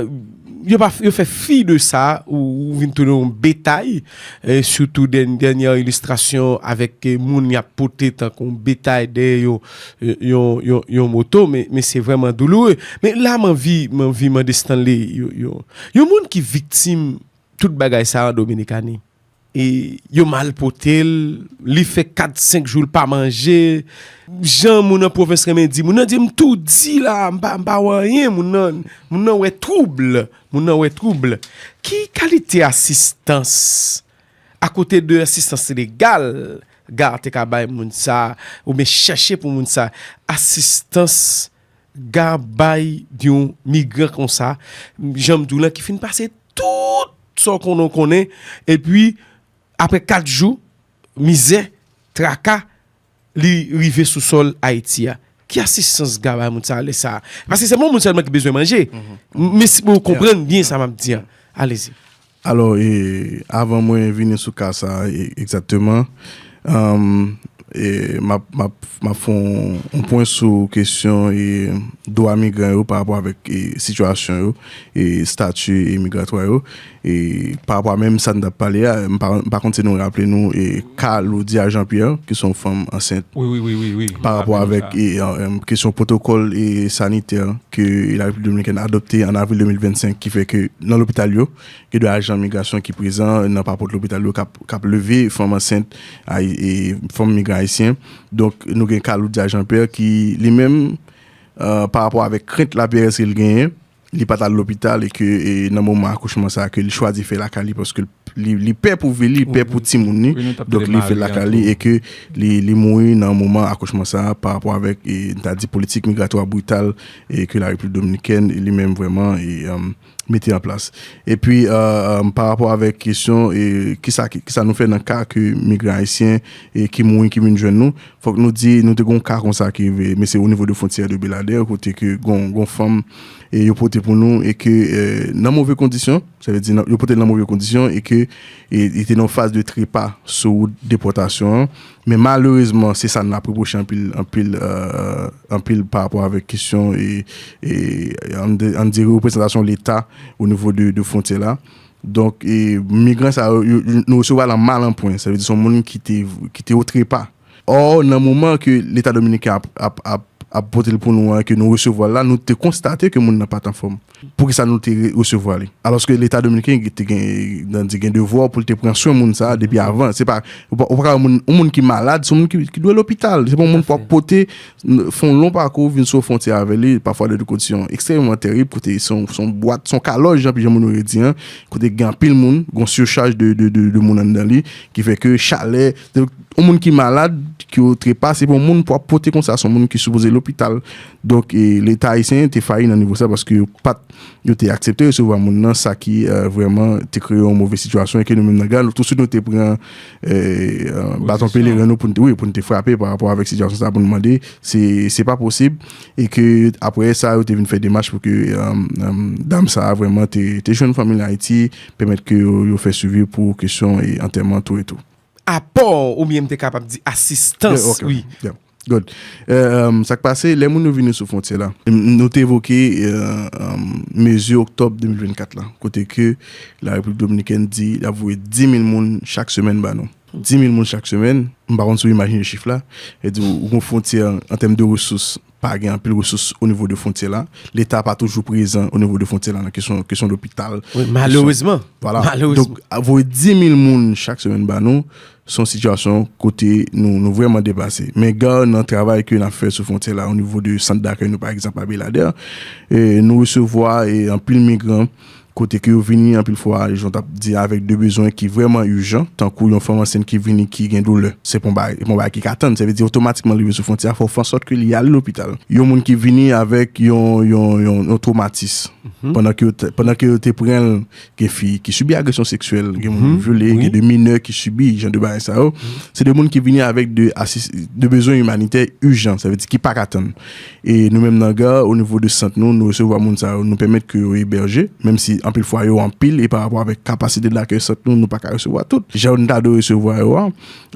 yo pa, yo fè fi de sa, ou, ou vin tounen yon betay, e sitou dèn-, dènyè ilistrasyon avèk, e, moun y ap pote tankou yon betay dèyè yon, yon, yon, yon moto, men, men se vrèman douloure. Men la, m anvi, m anvi mande Stanley, yon, yon, yon moun ki viktim tout bagay sa an Dominikani. E yo malpote l, li fè kat, senk jou l pa manje. Jan moun nan pwovens renmen di, moun nan di, "M toudi la, m pa, m pa wè anyen." Moun nan, moun nan wè twoub, moun nan wè twoub. Ki kalite asistans, akote de asistans legal, GARR te ka bay moun sa, oubyen chèche pou moun sa, asistans GARR bay yon migran konsa, jan m di w lan, ki fin pase tout sa w konnen w konnen, epi apre kat jou, mizè, traka, li rive sou sòl Ayiti a. Ki asistans GARR bay moun sa a lè sa a? Paske se pa moun sèlman ki bezwen manje. M-, men si pou w konprann byen sa m ap di an. Alezi. Alò, e, avan mwen vini sou ka sa a, e, egzakteman, um, e, m ap, m ap, m ap fè yon, yon pwen sou kesyon, e, dwa migran yo pa rapò avèk, e, sitiyasyon yo, e, estati, e, migratwa yo. E, pa rapò a menm sa n t ap pale a, m pa, m pa konn si nou raple nou, e, ka Loudia Jean Pierre, ki se yon fanm ansent, Wi, wi, wi, wi, wi. pa rapò avèk, e, e, kesyon pwotokòl, e, sanitè ke Larepiblik Dominikèn adopte an avril de mil vennsenk, ki fè ke nan lopital yo, gen de ajan migrasyon ki prezan nan papòt lopital yo k ap, k ap leve fanm ansent, ay-, e, fanm migran ayisyen. Donk, nou gen ka Loudia Jean Pierre ki, li menm, e, pa rapò avèk krent la P R S ke l genyen, li pa t al lopital e ke, e, nan moman akouchman sa a ke li chwazi fè lakay li paske li, li pè pou vi li, li pè pou timoun li. Wi, nou t ap Donk, pale li fè Marie lakay an li tou. E ke li, li mouri nan moman akouchman sa a pa rapò avèk, e, n ta di politik migratwa brital e ke Larepiblik Dominikèn li menm vrèman, e, um, mete an plas. Epi, e, um, pa rapò avèk kesyon, e, kisa, kisa nou fè nan ka ke migran ayisyen, e, ki mouri, ki vin jwenn nou, fòk nou di, nou te gen yon ka konsa ki rive, men se o nivo de fwontyè de Beladè, kote ke gon, gon fanm, e yo pote pou nou, e ke, e, nan move kondisyon, sa vle di, nan, yo pote l nan move kondisyon, e ke, e, li te nan yon faz de trepa sou wout depòtasyon an, men malerezman, se sa n ap repwoche anpil, anpil, e, anpil pa rapò avèk kesyon, e, e, ann di, ann di reprezantasyon Leta o nivo de, de fwontyè la. Donk, e, migran sa yo, yo, yo, nou resevwa l an mal an pwen. Sa vle di, se yon moun ki te, ki te o trepa. Ò, nan moman ke Leta dominiken ap, ap, ap, ap pote l pou nou an, ke nou resevwa l la, nou te konstate ke moun nan pa t anfòm. Poukisa nou te re-, resevwa li? Alòske Leta dominiken te gen, nan di gen devwa pou l te pran swen moun sa a depi avan. Se pa, ou pa, ou pa ka wè moun, yon moun ki malad, se yon moun ki, ki dwe lopital. Se pa yon moun pou ap pote n-, fè yon lon pakou, vin sou fwontyè avè li, pafwa de kondisyon ekstrèmman terib, kote se yon, se yon bwat, se yon kalòj, jan pi jan moun yo redi an, kote gen anpil moun, gen yon sichaj de, de, de, de moun anndan li, ki fè ke chalè, donk, yon moun ki malad, ki yo trepa, se pa yon moun pou ap pote konsa, se yon moun ki sipoze lopital. Donk, e, Leta ayisyen te fayi nan nivo sa, paske yo pa t, yo te aksepte resevwa moun nan, sa ki, e, vrèman te kreye yon move sitiyasyon, e ke nou menm nan GAR, nou, tousuit nou te pran, e, e, baton peleren nou pou n te, wi, pou n te frape pa rapò avèk sitiyasyon sa, pou n mande, se, se pa posib, e ke apre sa, yo te vin fè demach pou ke, e, e, dam sa vrèman te, te jwenn fanmi l Ayiti, pèmèt ke yo, yo fè swivi pou kesyon, e, antèman tou e tou. Apò oubyen m te kapab di asistans, yeah, ok, wi. Yeah. Good. E, e, sa k pase, lè moun yo vini sou fwontyè la, m, nou te evoke, e, e, mezi oktòb de mil vennkat la, kote ke Larepiblik Dominikèn di y ap voye dis mil moun chak semèn ba nou. Dis mil moun chak semèn, m pa konn si w imajine chif la, e di w, ou gon fwontyè an tèm de resous, pa gen anpil resous o nivo de fwontyè la. Leta pa toujou prezan o nivo de fwontyè la nan kesyon, kesyon lopital. Wi, malerezman. Vwala. Malerezman. Donk, a, voye dis mil moun chak semèn ba nou, se yon sitiyasyon kote nou, nou vrèman deplase. Men GAR nan travay ke n ap fè sou fwontyè la, o nivo de sant dakèy nou, pa egzanp, a Beladè, e nou resevwa, e, anpil migran, kote ke yo vini anpil fwa, jan w t ap di, avèk de bezwen ki vrèman ijan, tankou yon fanm ansent ki vini ki gen doulè. Se pa yon bagay, pa yon bagay ki ka tann. Sa vle di, otomatikman, li rive sou fwontyè a, fò w fè ansòt ke li ale lopital. Yon moun ki vini avèk yon, yon, yon, yon twomatis, pandan ke yo te, pandan ke yo te pran l, gen fi ki sibi agresyon seksyèl, gen moun vyole, gen de minè ki sibi jan de bagay sa yo. Se de moun ki vini avèk de asis-, de bezwen imanitè ijan, sa vle di ki pa ka tann. E nou menm nan GAR, o nivo de sant nou, nou resevwa moun sa yo, nou pèmèt ke yo ebèje, menm si anpil fwa yo anpil, e pa rapò avèk kapasite de lakèy sant nou, nou pa ka resevwa tout jan nou ta dwe resevwa yo a.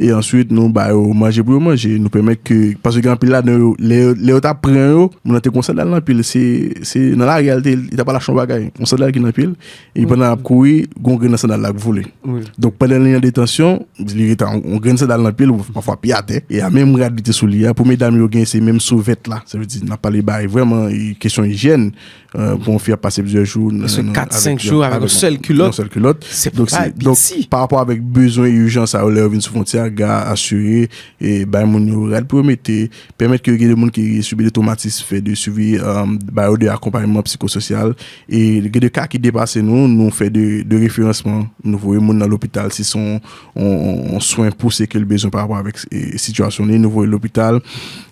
E answit, nou ba yo manje pou yo manje, nou pèmèt ke, paske gen anpil ladan yo, lè yo, lè yo t ap pran yo, moun nan te gon sandal nan pye l, se, se nan lari a l te, li t ap al achte yon bagay, yon sandal ki nan pye l, e pandan l ap kouri, gon grenn nan sandal la k vole. Wi. Donk, pandan li an detansyon, li rete yon, yon grenn sandal nan pye l, pafwa pye atè. E a menm rad li te sou li a. Pou medam yo gen, se menm sou vèt la. Sa vle di, n ap pale bay vrèman, e, kesyon ijyèn, e, pou yon fi ap pase plizyè jou nan, nan, kat, senk jou avèk yon sèl kilòt. Yon sèl kilòt. Se pa piti. Donk, pa rapò avèk bezwen ijan sa yo, lè yo vin sou fwontyè a, GAR asire, e, bay moun yo rad pou yo mete, pèmèt ke gen de moun ki sibi de twomatis, fè de swivi, e, ba yo de akonpayman psikososyal, e gen de ka ki depase nou, nou fè de, de referansman, nou voye moun nan lopital si se yon, yon, yon, yon swen pouse ke l bezwen pa rapò avèk, e, sitiyasyon li, nou voye l lopital.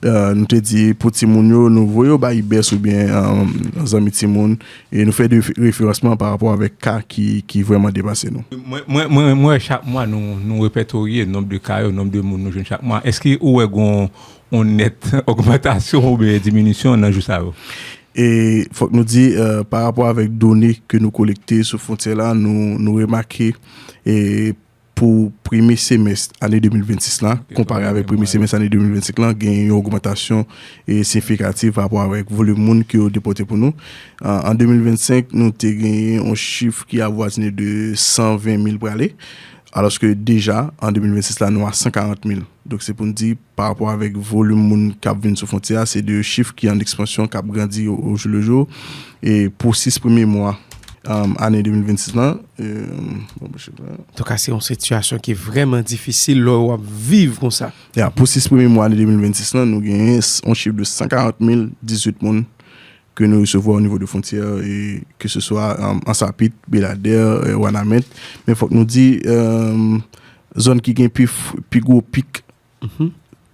E, nou te di pou timoun yo, nou voye yo ba IBES oubyen, e, zanmi timoun, e nou fè de referansman pa rapò avèk ka ki, ki vrèman depase nou. Mwen, mwen, mwen, mwen wè chak mwa nou, nou repètorye nonb de ka yo, nonb de moun nou jwenn chak mwa. Èske ou wè gon yon nèt ogmantasyon oubyen diminisyon nan jou sa yo? E fòk nou di, e, pa rapò avèk done ke nou kolekte sou fwontyè la, nou, nou remake, e, pou premye semès ane de mil vennsis la, konpare avèk premye semès ane de mil vennsenk la, gen yon ogmantasyon, e, siyifikatif pa rapò avèk volim moun ke yo depòte pou nou. An, an de mil vennsenk, nou te genyen yon chif ki avwazine de san ven mil prale, alòske deja, an de mil vennsis la, nou a san karant mil. Donk, se pou n di, pa rapò avèk volim moun k ap vin sou fwontyè a, se de chif ki an ekspansyon, k ap grandi o, o jou le jou. E pou sis premye mwa, um, ane de mil vennsis lan, um, bon, bon, chif la. Antouka, se yon sitiyasyon ki vrèman difisil lè w ap viv konsa. Ya, pou sis premye mwa ane de mil vennsis lan, nou genyen s-, yon chif de san karant mil dizuit moun ke nou resevwa o nivo de fwontyè, e ke se swa, um, Ansapit, Beladè, e, Wanament. Men fòk nou di, um, zòn ki gen pi f-, pi gwo pik,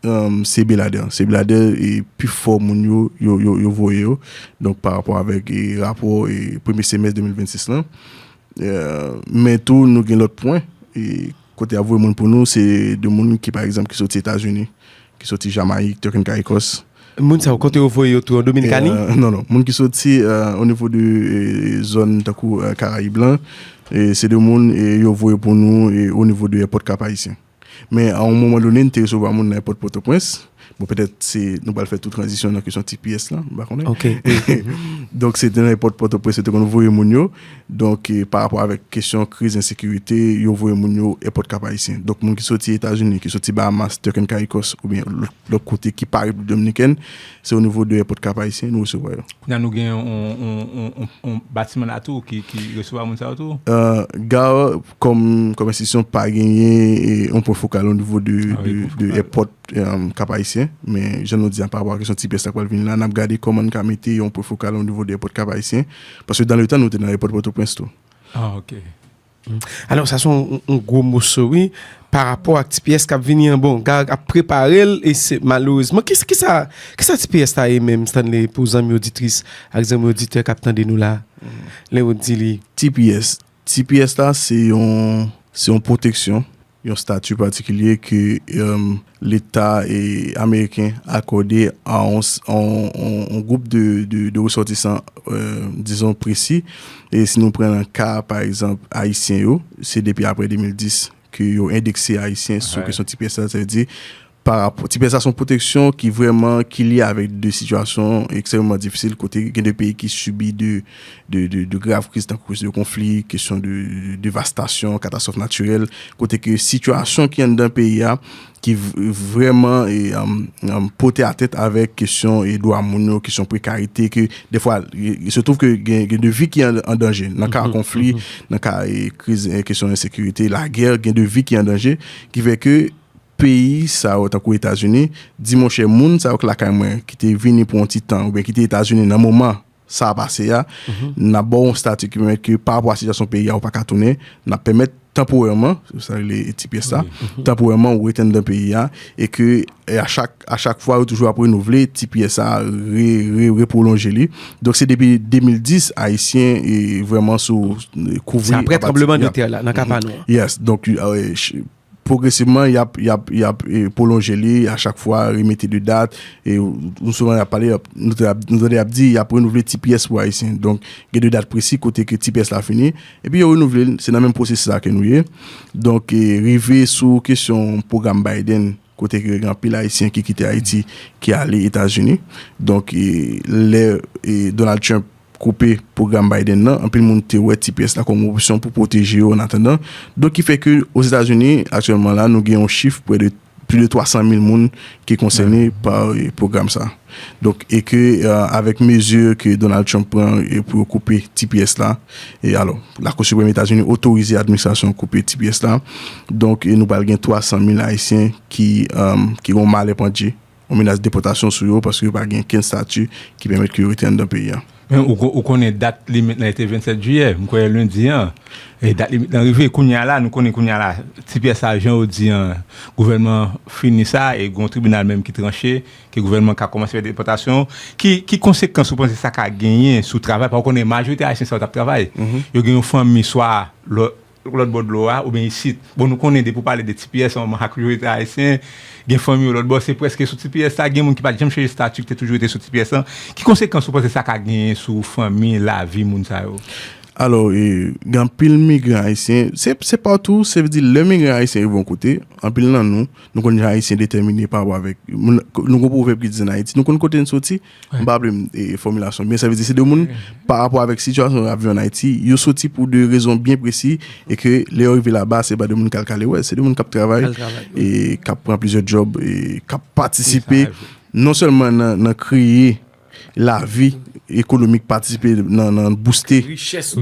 um, se Beladè. Se Beladè e pi fò moun yo, yo, yo, yo voye yo. Donk, pa rapò avèk, e, rapò, e, premye semès de mil vennsis lan. E, men tou, nou gen lòt pwen. E, kote y ap voye moun pou nou, se de moun ki, pa egzanp, ki soti Etazini, ki soti Jamayik, Turk and Caicos. Moun sa yo, kote yo voye yo tou, an Dominikani? E, non, non. Moun ki soti, e, o nivo de, e, zòn tankou, e, Karayib lan, e, se de moun, e, yo voye pou nou, e, o nivo de èpòt Kap Ayisyen. Men, a yon moman done, n te resevwa moun nan èpòt Pòtoprens. Bon, petèt se, nou pral fè tou tranzisyon nan kesyon T P S lan, m pa konnen. Ok. Donk, se te nan èpòt Pòtoprens, yo te konn voye moun yo. Donk, e, pa rapò avèk kesyon kriz ensekirite, yo voye moun yo èpòt Kap Ayisyen. Donk, moun ki soti Etazini, ki soti Bahamas, Turk and Caicos, oubyen lòt, lòt kote ki pa Repiblik Dominikèn, se o nivo de èpòt Kap Ayisyen nou resevwa yo. Kounye a nou gen yon, yon, yon, yon, yon batiman la tou ki, ki resevwa moun sa yo tou? E, GAR, kòm, kòm enstitisyon, pa genyen, e, yon pwen fokal o nivo de, de, de èpòt, e, Kap Ayisyen. Men, jan nou di a, pa rapò a kesyon T P S la k pral vini la, n ap gade kòman n ka mete yon pwen fokal o nivo de èpòt Kap Ayisyen. Paske dan letan, nou te nan èpòt Pòtoprens tou. Ah, ok. Alò, sa se yon, yon gwo moso, wi. Pa rapò ak T P S k ap vini an, bon, Gag ap prepare l, e se malerezman. Kisa, kisa, kisa T P S ta ye menm, Stanley, pou zanmi oditris ak zanmi oditè k ap tande nou la? Lè w di li. T P S. T P S la, se yon, se yon pwoteksyon, yon stati patikilye ke, um, Leta, e, ameriken akòde a yon, s- a yon, yon, yon gwoup de, de, de resòtisan, euh, dizon, presi. E si nou pran nan ka, pa egzanp, ayisyen yo, se depi apre de mil dis ke yo endekse ayisyen sou kesyon T P S la, sa vle di, pa rapò, T P S la se yon pwoteksyon ki vrèman, ki lye avèk de sitiyasyon ekstrèmman difisil, kote gen de peyi ki sibi de, de, de, de grav kriz, tankou kriz de konfli, kesyon de, de devastasyon, katastwòf natirèl, kote ke sitiyasyon ki anndan peyi a, ki v- vrèman, e, um, um, pote atèt avèk kesyon, e, dwa moun yo, kesyon prekarite, ke defwa, il se trouve ke gen, gen de vi ki an, an danje. Nan ka konfli, nan ka, e, kriz, e, kesyon ensekirite, lagè, gen de vi ki an danje, ki fè ke peyi sa yo, tankou Etazini, di, monchè, moun sa yo k lakay mwen, ki te vini pou yon ti tan, oubyen ki te Etazini nan moman sa a pase a, n ap ba w yon stati ki pèmèt ke pa rapò a sitiyasyon peyi a, ou pa ka tounen, n ap pèmèt tanporèman, se sa yo rele T P S la, tanporèman ou rete anndan peyi a, e ke, e a chak, a chak fwa, yo toujou ap renouvle T P S la, re, re, repwolonje li. Donk, se depi de mil dis, Ayisyen, e vrèman sou, kouvri. Se apre tranblemanntè la, nan ka pa nou an. Yes, donk, e, ch- pwogresivman, y ap, y ap, y ap, e, pwolonje li a chak fwa, remete de dat, e nou souvan y ap pale, y ap, nou tande, nou tande y ap di, y ap renouvle T P S pou Ayisyen. Donk, gen de dat presi kote ke T P S la fini, epi yo renouvle l, se nan menm pwosesis la ke nou ye. Donk, e, rive sou kesyon pwogram Biden, kote ke gen anpil Ayisyen ki kite Ayiti, ki ale Etazini. Donk, e, lè, e, Donald Trump koupe pwogram Biden nan, anpil moun te wè T P S la kòm yon opsyon pou pwoteje yo an atandan. Donk, ki fè ke Ozetazini, aktyèlman la, nou gen yon chif prè de plis de twa san mil moun ki konsène pa, e, pwogram sa. Donk, e ke, e, avèk mezi ke Donald Trump pran, e, pou yo koupe T P S la, e alò, Lakou Siprèm Etazini otorize administrasyon koupe T P S la. Donk, e nou pral gen twa san mil Ayisyen ki, e, ki gen yon malè pandje, yon menas depòtasyon sou yo, paske yo pa gen kenn stati ki pèmèt ke yo rete anndan peyi a. Men ou, ko- ou konnen dat limit lan se te vennsèt jiyè, m kwè lendi an. E dat limit lan rive, kounye a la, nou konnen kounye a la, T P S la, jan yo di an, gouvènman fini sa, e gon tribinal menm ki tranche, ke gouvènman ka kòmanse fè depòtasyon. Ki, ki konsekans ou panse sa ka genyen sou travay? Paske ou konnen majorite ayisyen sa yo t ap travay. Yo gen yon fanmi swa lò- lòt bò dlo a, oubyen isit. Bon, nou konnen depi w pale de T P S, an, majorite ayisyen, gen fanmi yo lòt bò, se prèske sou T P S la, gen moun ki pa t janm chanje stati, ki te toujou rete sou T P S la. Ki konsekans ou panse sa ka genyen sou fanmi, lavi moun sa yo? Alò, e, gen anpil migran ayisyen, se, se patou, se vle di, lè migran ayisyen rive yon kote, anpil nan nou, nou konn jan ayisyen detèmine pa rapò avèk, moun, nou gon pwovèb ki di an Ayiti, nou konn kote n soti, m pa raple m, e, fòmilasyon, men sa vle di se de moun, pa rapò avèk sitiyasyon y ap viv an Ayiti, yo soti pou de rezon byen presi, e ke lè yo rive laba, se pa de moun k al kale wè, se de moun k ap travay, e k ap pran plizyè djòb, e k ap patisipe non sèlman nan, nan kreye lavi ekonomik, patisipe nan, nan bouste,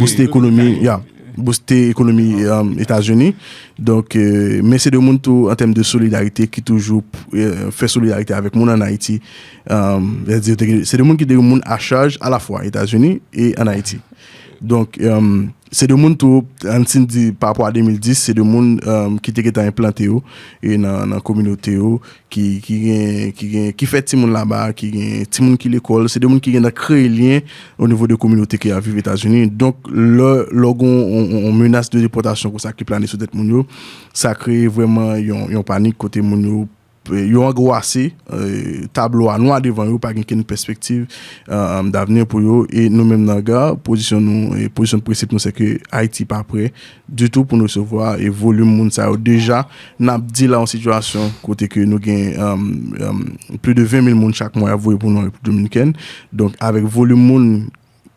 bouste ekonomi, ya, bouste ekonomi, um, Etazini. Donk, e, men se de moun tou, an tèm de solidarite, ki toujou, e, fè solidarite avèk moun an Ayiti. Um, se de moun ki te moun a chaj alafwa Etazini e an Ayiti. Donk, um, se de moun tou, ann si n di, pa rapò a de mil dis, se de moun, um, ki te gentan enplante yo, e nan, nan kominote yo, ki, ki gen, ki gen, ki fè timoun laba, ki gen timoun ki lekòl, se de moun ki gentan kreye lyen o nivo de kominote ke y ap viv Etazini. Donk, lè, lè w gen yon, yon, yon menas de depòtasyon konsa ki plane sou tèt moun yo, sa kreye vrèman yon, yon panik kote moun yo, yo angwase, e, tablo a nwa devan yo, pa gen kenn pèspektiv, e, davni pou yo. E nou menm nan GARR, pozisyon nou, e pozisyon prensip nou, se ke Ayiti pa prè ditou pou n resevwa, e, volim moun sa yo. Deja, n ap di la yon sitiyasyon kote ke nou gen, um, um, plis de ven mil moun chak mwa y ap voye pou nou an Repiblik Dominikèn. Donk, avèk volim moun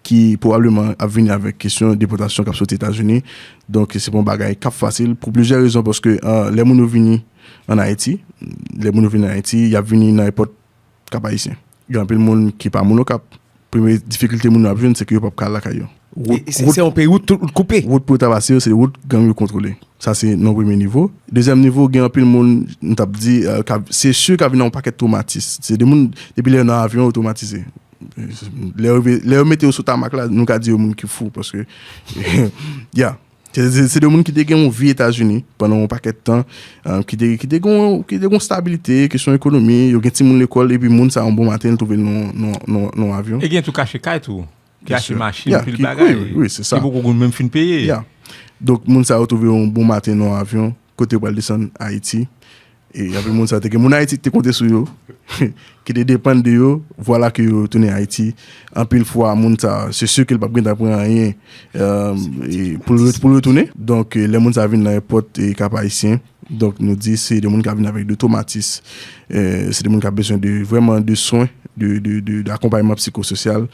ki pwobableman ap vini avèk kesyon depòtasyon k ap soti Etazini. Donk, se pa yon bagay k ap fasil pou plizyè rezon, paske, e, lè moun yo vini an Ayiti, lè moun yo vini an Ayiti, y ap vini nan èpòt Kap Ayisyen. Gen anpil moun ki pa moun Okap. Premye difikilte moun yo ap jwenn, se ke yo p ap ka al lakay yo. Wout, e se, wout, se yon peyi wout tout koupe. Wout pou yo travèse yo, se wout gang yo kontwole. Sa se nan premye nivo. Dezyèm nivo, gen anpil moun, m t ap di, e, ka, se si k ap vin nan yon pakèt twomatis. Se de moun, depi lè yo nan avyon, yo twomatize. Lè yo, lè yo mete yo sou tamak la, nou ka di yo moun ki fou, paske, ya. Se, se, se de moun ki te gen yon vi Etazini pandan yon pakèt tan, um, ki te, ki te gen, ki te gen stabilite, kesyon ekonomi, yo gen timoun lekòl, epi moun sa yon bon maten, l twouve l nan, nan, nan, nan yon avyon. E gen tou kache kay tou. Ki achte machin, pil bagay. Wi, wi, se sa. Ki poko menm fin peye. Donk, moun sa yo twouve yon bon maten nan yon avyon, kote yo pral desann Ayiti. E anpil moun sa yo te gen moun Ayiti ki te konte sou yo, ki te depann de yo, vwala ke yo tounen Ayiti. Anpil fwa, moun sa, se si ke l p ap gentan pran anyen, um, e pou l, pou l retounen. Donk, e, lè moun sa vin nan èpòt, e, Kap Ayisyen, donk, nou di se de moun k ap vin avèk de twomatis. E, se de moun k ap bezwen de, vrèman, de swen, de, de, de, de akonpayman psikososyal.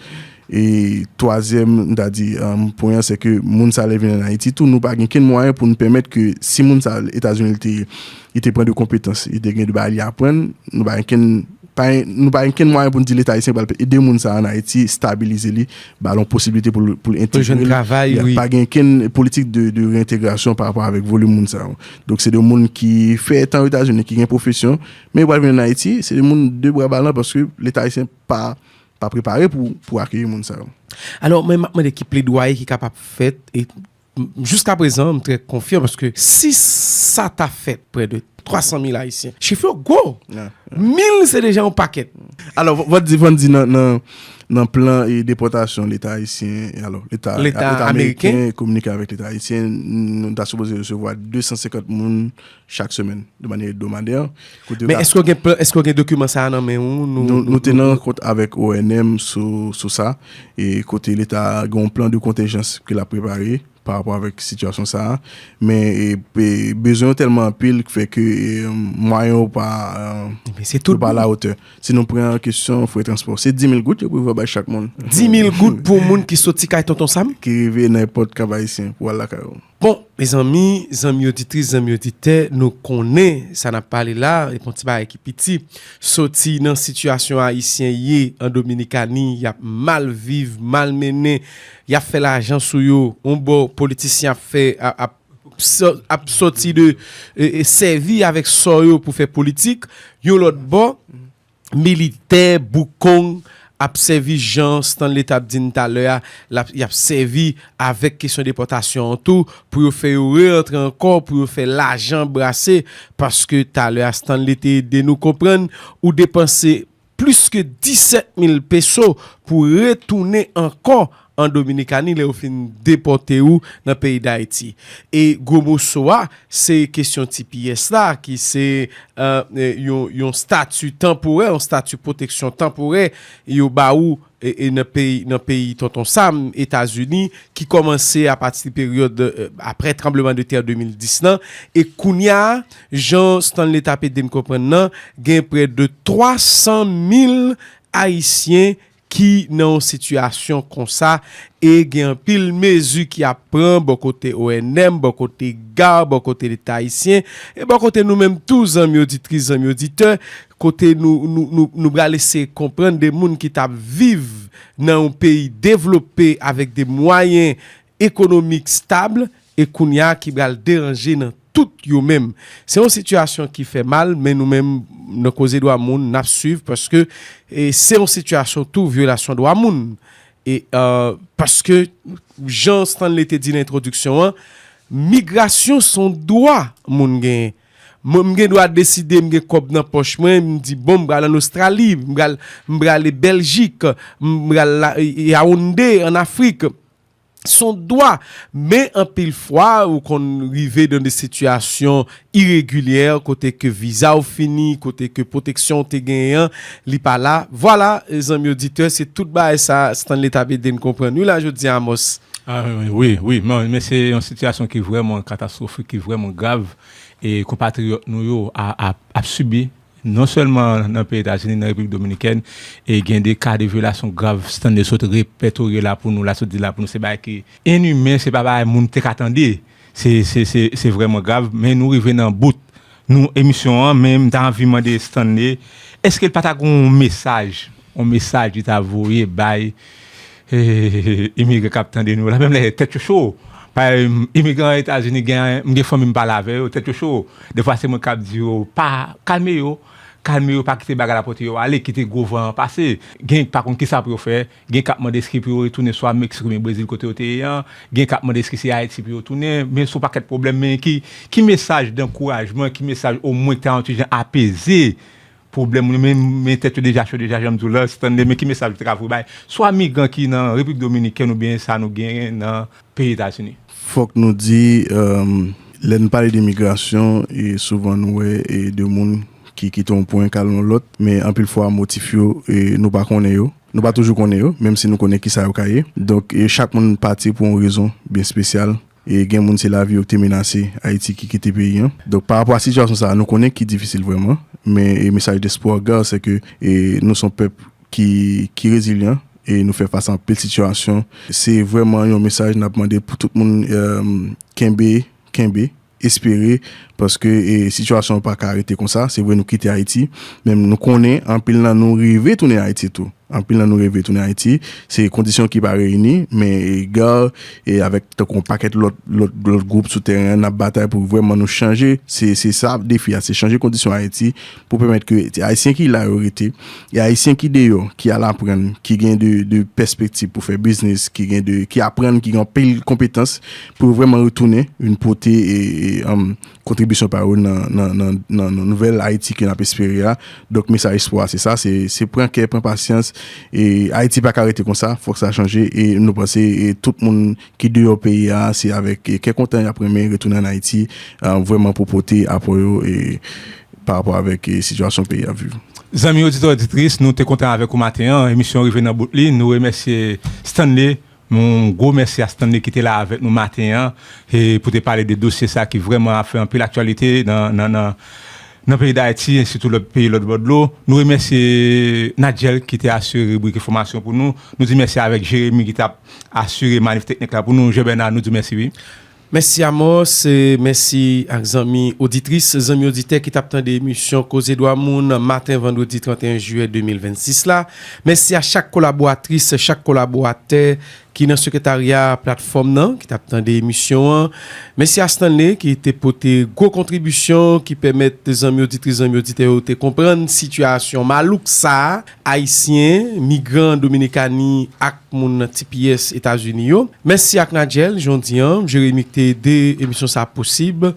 E twazyèm, m ta di, um, pwen an, se ke moun sa lè vin ann Ayiti tou, nou pa gen kenn mwayen pou n pèmèt ke si moun sa Etazini li te, li te pran de konpetans, li te gen de bagay li aprann, nou pa gen kenn, pa gen, nou pa gen kenn mwayen pou n di Leta ayisyen pral ede moun sa ann Ayiti, stabilize li, ba l yon posiblite pou l, pou l entegre l. Pou l jwenn travay, wi. Pa gen kenn politik de, de reyentegrasyon pa rapò avèk volim moun sa yo. Donk, se de moun ki fè tan Etazini, ki gen pwofesyon, men yo pral vin ann Ayiti, se de moun de bra balan paske Leta ayisyen pa pa prepare pou, pou akeyi moun sa yo. Alò, mwen, m ap mande ki pledwaye ki kapab fèt, e m, jiska prezan, m trè konfyan, paske si sa ta fèt prè de twa san mil Ayisyen, chif yo gwo. Mil, se deja yon pakèt. Alò, fò, fò di, fò n di nan, nan, nan plan e depòtasyon Leta ayisyen, e alò, Leta, Leta ameriken kominike avèk Leta ayisyen, nou ta sipoze resevwa de san senkant moun chak semèn, de manyè ebdomadè. Men èske w gen, èske w gen dokiman sa a nan men ou? Nou, nou te nan rankont avèk O N M sou, sou sa, e kote Leta gen yon plan de kontenjans ke l ap prepare pa rapò avèk sitiyasyon sa a. Men, e, e, bezwen yo tèlman anpil ki fè ke, e, mwayen yo pa, e, yo pa alawotè. Si nou pran kesyon frè transpò, se di mil goud yo prevwa bay chak moun. Di mil goud pou moun ki soti kay Tonton Sam? Ki rive nan èpòt Kap Ayisyen pou al lakay yo. Bon, mezanmi, zanmi oditris, zanmi oditè, nou konnen sa n ap pale la, e pa yon ti bagay ki piti. Soti nan sitiyasyon Ayisyen ye an Dominikani, y ap mal viv, mal mennen, y ap fè lajan sou yo. Yon bò, politisyen ap fè, ap, ap sò-, ap sòti de, e, e, sèvi avèk sò yo pou fè politik. Yon lòt bò, militè, boukong, ap sèvi jan Stanley t ap di n talè a, l ap, y ap sèvi avèk kesyon depòtasyon an tou, pou yo fè yo rerantre ankò, pou yo fè lajan brase, paske talè a Stanley te ede nou konprann, ou depanse plis ke disèt mil peso pou retounen ankò an Dominikani lè yo fin depòte ou nan peyi Dayiti. E gwo moso a, se kesyon T P S la, ki se, e, e, yon, yon stati tanporè, yon stati pwoteksyon tanporè yo ba ou, e, e nan peyi, nan peyi Tonton Sam, Etazini, ki kòmanse apati peryòd, e, aprè tranblemanntè de mil dis lan. E kounye a, jan Stanley t ap ede n konprann nan, gen prè de twa san mil Ayisyen ki nan yon sitiyasyon konsa, e gen anpil mezi ki ap pran bò kote O N M, bò kote GARR, bò kote Leta ayisyen, e bò kote nou menm tou, zanmi oditris, zanmi oditè, kote nou, nou, nou, nou pral eseye konprann de moun ki t ap viv nan yon peyi devlope avèk de mwayen ekonomik stab, e kounye a ki pral deranje nan tout yo menm. Se yon sitiyasyon ki fè mal, men nou menm, nan koze dwa moun, n ap swiv, paske, e, se yon sitiyasyon tou vyolasyon dwa moun. E, e, paske, jan Stanley te di nan entwodiksyon an, migrasyon se yon dwa moun genyen. Mwen, m gen dwa deside, m gen kòb nan pòch mwen, m di, bon, m pral ann Ostrali, m pral, m prale Bèljik, m pral la, Yaounde, ann Afrik. Se yon dwa, men anpil fwa, ou konn rive nan de sitiyasyon iregilyè, kote ke viza w fini, kote ke pwoteksyon w te genyen an, li pa la. Vwala, zanmi oditè, se tout bagay sa Stanley t ap ede n konprann. Wi, la, jodi a, Amos. A, wi, wi, wi, men, men se yon sitiyasyon ki vrèman katastwofik, ki vrèman grav, e konpatriyòt nou yo a, a, ap sibi, non sèlman nan peyi Etazini, nan Repiblik Dominikèn, e gen de ka de vyolasyon grav Stanley sot repètorye la pou nou, la sot di la pou nou, se bagay ki inimen, se pa bagay moun te ka tande. Se, se, se, se vrèman grav, men nou rive nan bout nou emisyon an, men m ta anvi mande Stanley, èske l pa ta gen yon mesaj, yon mesaj li ta voye bay, eh, imigran k ap tande nou la, menm lè tèt yo cho. Pa, imigran Etazini gen, m gen fanmi m pale avè yo, tèt yo cho. Defwa se mwen k ap di yo, pa, kalme yo, Kalme yo, pa kite bagay la pote yo ale, kite gwo van an pase. Gen k pa konn kisa pou yo fè, gen k ap mande èske pou yo retounen swa Meksik oubyen Brezil kote yo te ye an, gen k ap mande èske se Ayiti pou yo tounen, men se yon pakèt pwoblèm, men ki, ki mesaj dankourajman, ki mesaj omwen ki ta yon ti jan apeze pwoblèm yo, men, men tèt yo deja cho, deja jan m di w la, Stanley, men ki mesaj ou te ka voye bay swa migran ki nan Repiblik Dominikèn oubyen sa nou genyen nan peyi Etazini? Fòk nou di, lè n pale de migrasyon, e souvan nou wè e de moun ki kite yon pwen k al yon lòt, men anpil fwa motif yo, e nou pa konnen yo. Nou pa toujou konnen yo, menm si nou konnen kisa yo ka ye. Donk, e chak moun pati pou yon rezon byen espesyal. E gen moun se lavi yo ki te menase, Ayiti ki kite peyi an. Donk, pa rapò a sitiyasyon sa a, nou konnen ki difisil vrèman, men e mesaj despwa, Gar, se ke e nou se yon pèp ki, ki rezilyan, e nou fè fas a anpil sitiyasyon. Se vrèman yon mesaj n ap mande pou tout moun, e, kenbe, kenbe, espere, paske e sitiyasyon an pa ka rete konsa. Se vre nou kite Ayiti, men nou konnen anpil nan nou rive tounen Ayiti tou. Anpil nan nou rive tounen Ayiti. Se kondisyon ki pa reyini, men e Gar, e avèk tankou yon pakèt lòt, lòt, lòt gwoup sou teren an, n ap batay pou vrèman nou chanje. Se, se sa defi a, se chanje kondisyon Ayiti pou pèmèt ke Ayisyen ki la yo rete, e Ayisyen ki deyò, ki al aprann, ki gen de, de pèspektiv pou fè biznis, ki gen de, ki aprann, ki gen anpil konpetans, pou yo vrèman retounen, vin pote e, e, um, kontribisyon pa yo nan, nan, nan, nan, nan nouvèl Ayiti ke n ap espere a. Donk, mesaj espwa a, se sa, se, se pran kè, pran pasyans. E Ayiti pa ka rete konsa, fòk sa chanje. E nou panse, e tout moun ki deyò peyi a, se avèk, e kè kontan y ap renmen retounen ann Ayiti, e, vrèman pou pote apò yo, e pa rapò avèk, e, sitiyasyon peyi a ap viv. Zanmi oditè, oditris, nou te kontan avèk ou maten an. Emisyon rive nan bout li. Nou remèsye Stanley. Yon gwo mèsi a Stanley ki te la avèk nou maten an, e pou te pale de dosye sa ki vrèman ap fè anpil aktyalite nan, nan, nan, nan peyi Dayiti, e sitou lòt peyi, lòt bò dlo. Nou remèsye Nadiel ki te asire ribrik enfòmasyon pou nou. Nou di mèsi avèk Jeremi ki t ap asire manif teknik la pou nou. Jean Bernard, nou di mèsi, wi. Mèsi Amos, e mèsi ak zanmi oditris, zanmi oditè ki t ap tande emisyon Koze Dwa Moun maten vandredi trannteyen jiyè de mil vennsis la. Mèsi a chak kolaboratris, chak kolaboratè ki nan sekretarya platfòm nan, ki t ap tande emisyon an. Mèsi a Stanley ki te pote gwo kontribisyon ki pèmèt zanmi oditris, zanmi oditè yo te konprann sitiyasyon malouk sa a, Ayisyen, migran Dominikani ak moun T P S Etazini yo. Mèsi ak Nadiel, jan w di an, Jeremi ki te ede emisyon sa a posib.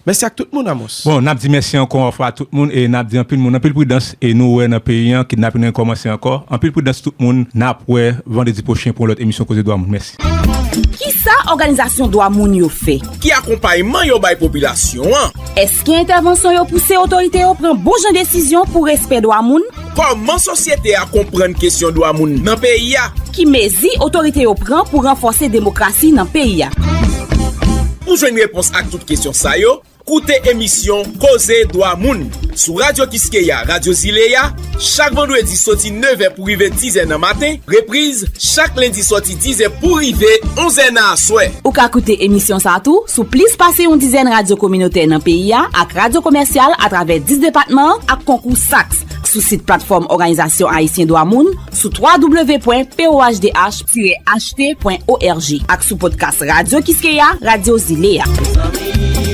Mèsi ak tout moun, Amos. Bon, n ap di mèsi ankò yon fwa a tout moun, e n ap di anpil moun, anpil pridans, e nou wè nan peyi an, kidnapin nan kòmanse ankò. Anpil pridans tout moun, n ap wè vandredi pwochen pou yon lòt emisyon Koze Dwa Moun. Mèsi. Kisa òganizasyon dwa moun yo fè? Ki akonpayman yo bay popilasyon an? Èske entèvansyon yo pouse otorite yo pran bon jan desizyon pou respè dwa moun? Kòman sosyete a konprann kesyon dwa moun nan peyi a? Ki mezi otorite yo pran pou ranfòse demokrasi nan peyi a? Pou jwenn repons ak tout kesyon sa yo, koute emisyon Koze Dwa Moun sou Radyo Kiskeya, Radyo Zile a, chak vandredi soti nevè pou rive dizè nan maten, repriz chak lendi soti dizè pou rive onzè nan aswè. Ou ka koute emisyon sa a tou sou plis pase yon dizèn radyo kominotè nan peyi a ak radyo komèsyal atravè dis depatman an ak konkou SAKS, sou sit platfòm Òganizasyon Ayisyen Dwa Moun sou w w w pwen p o h d h tiret h t pwen o r g ak sou podcast Radyo Kiskeya, Radyo Zile a.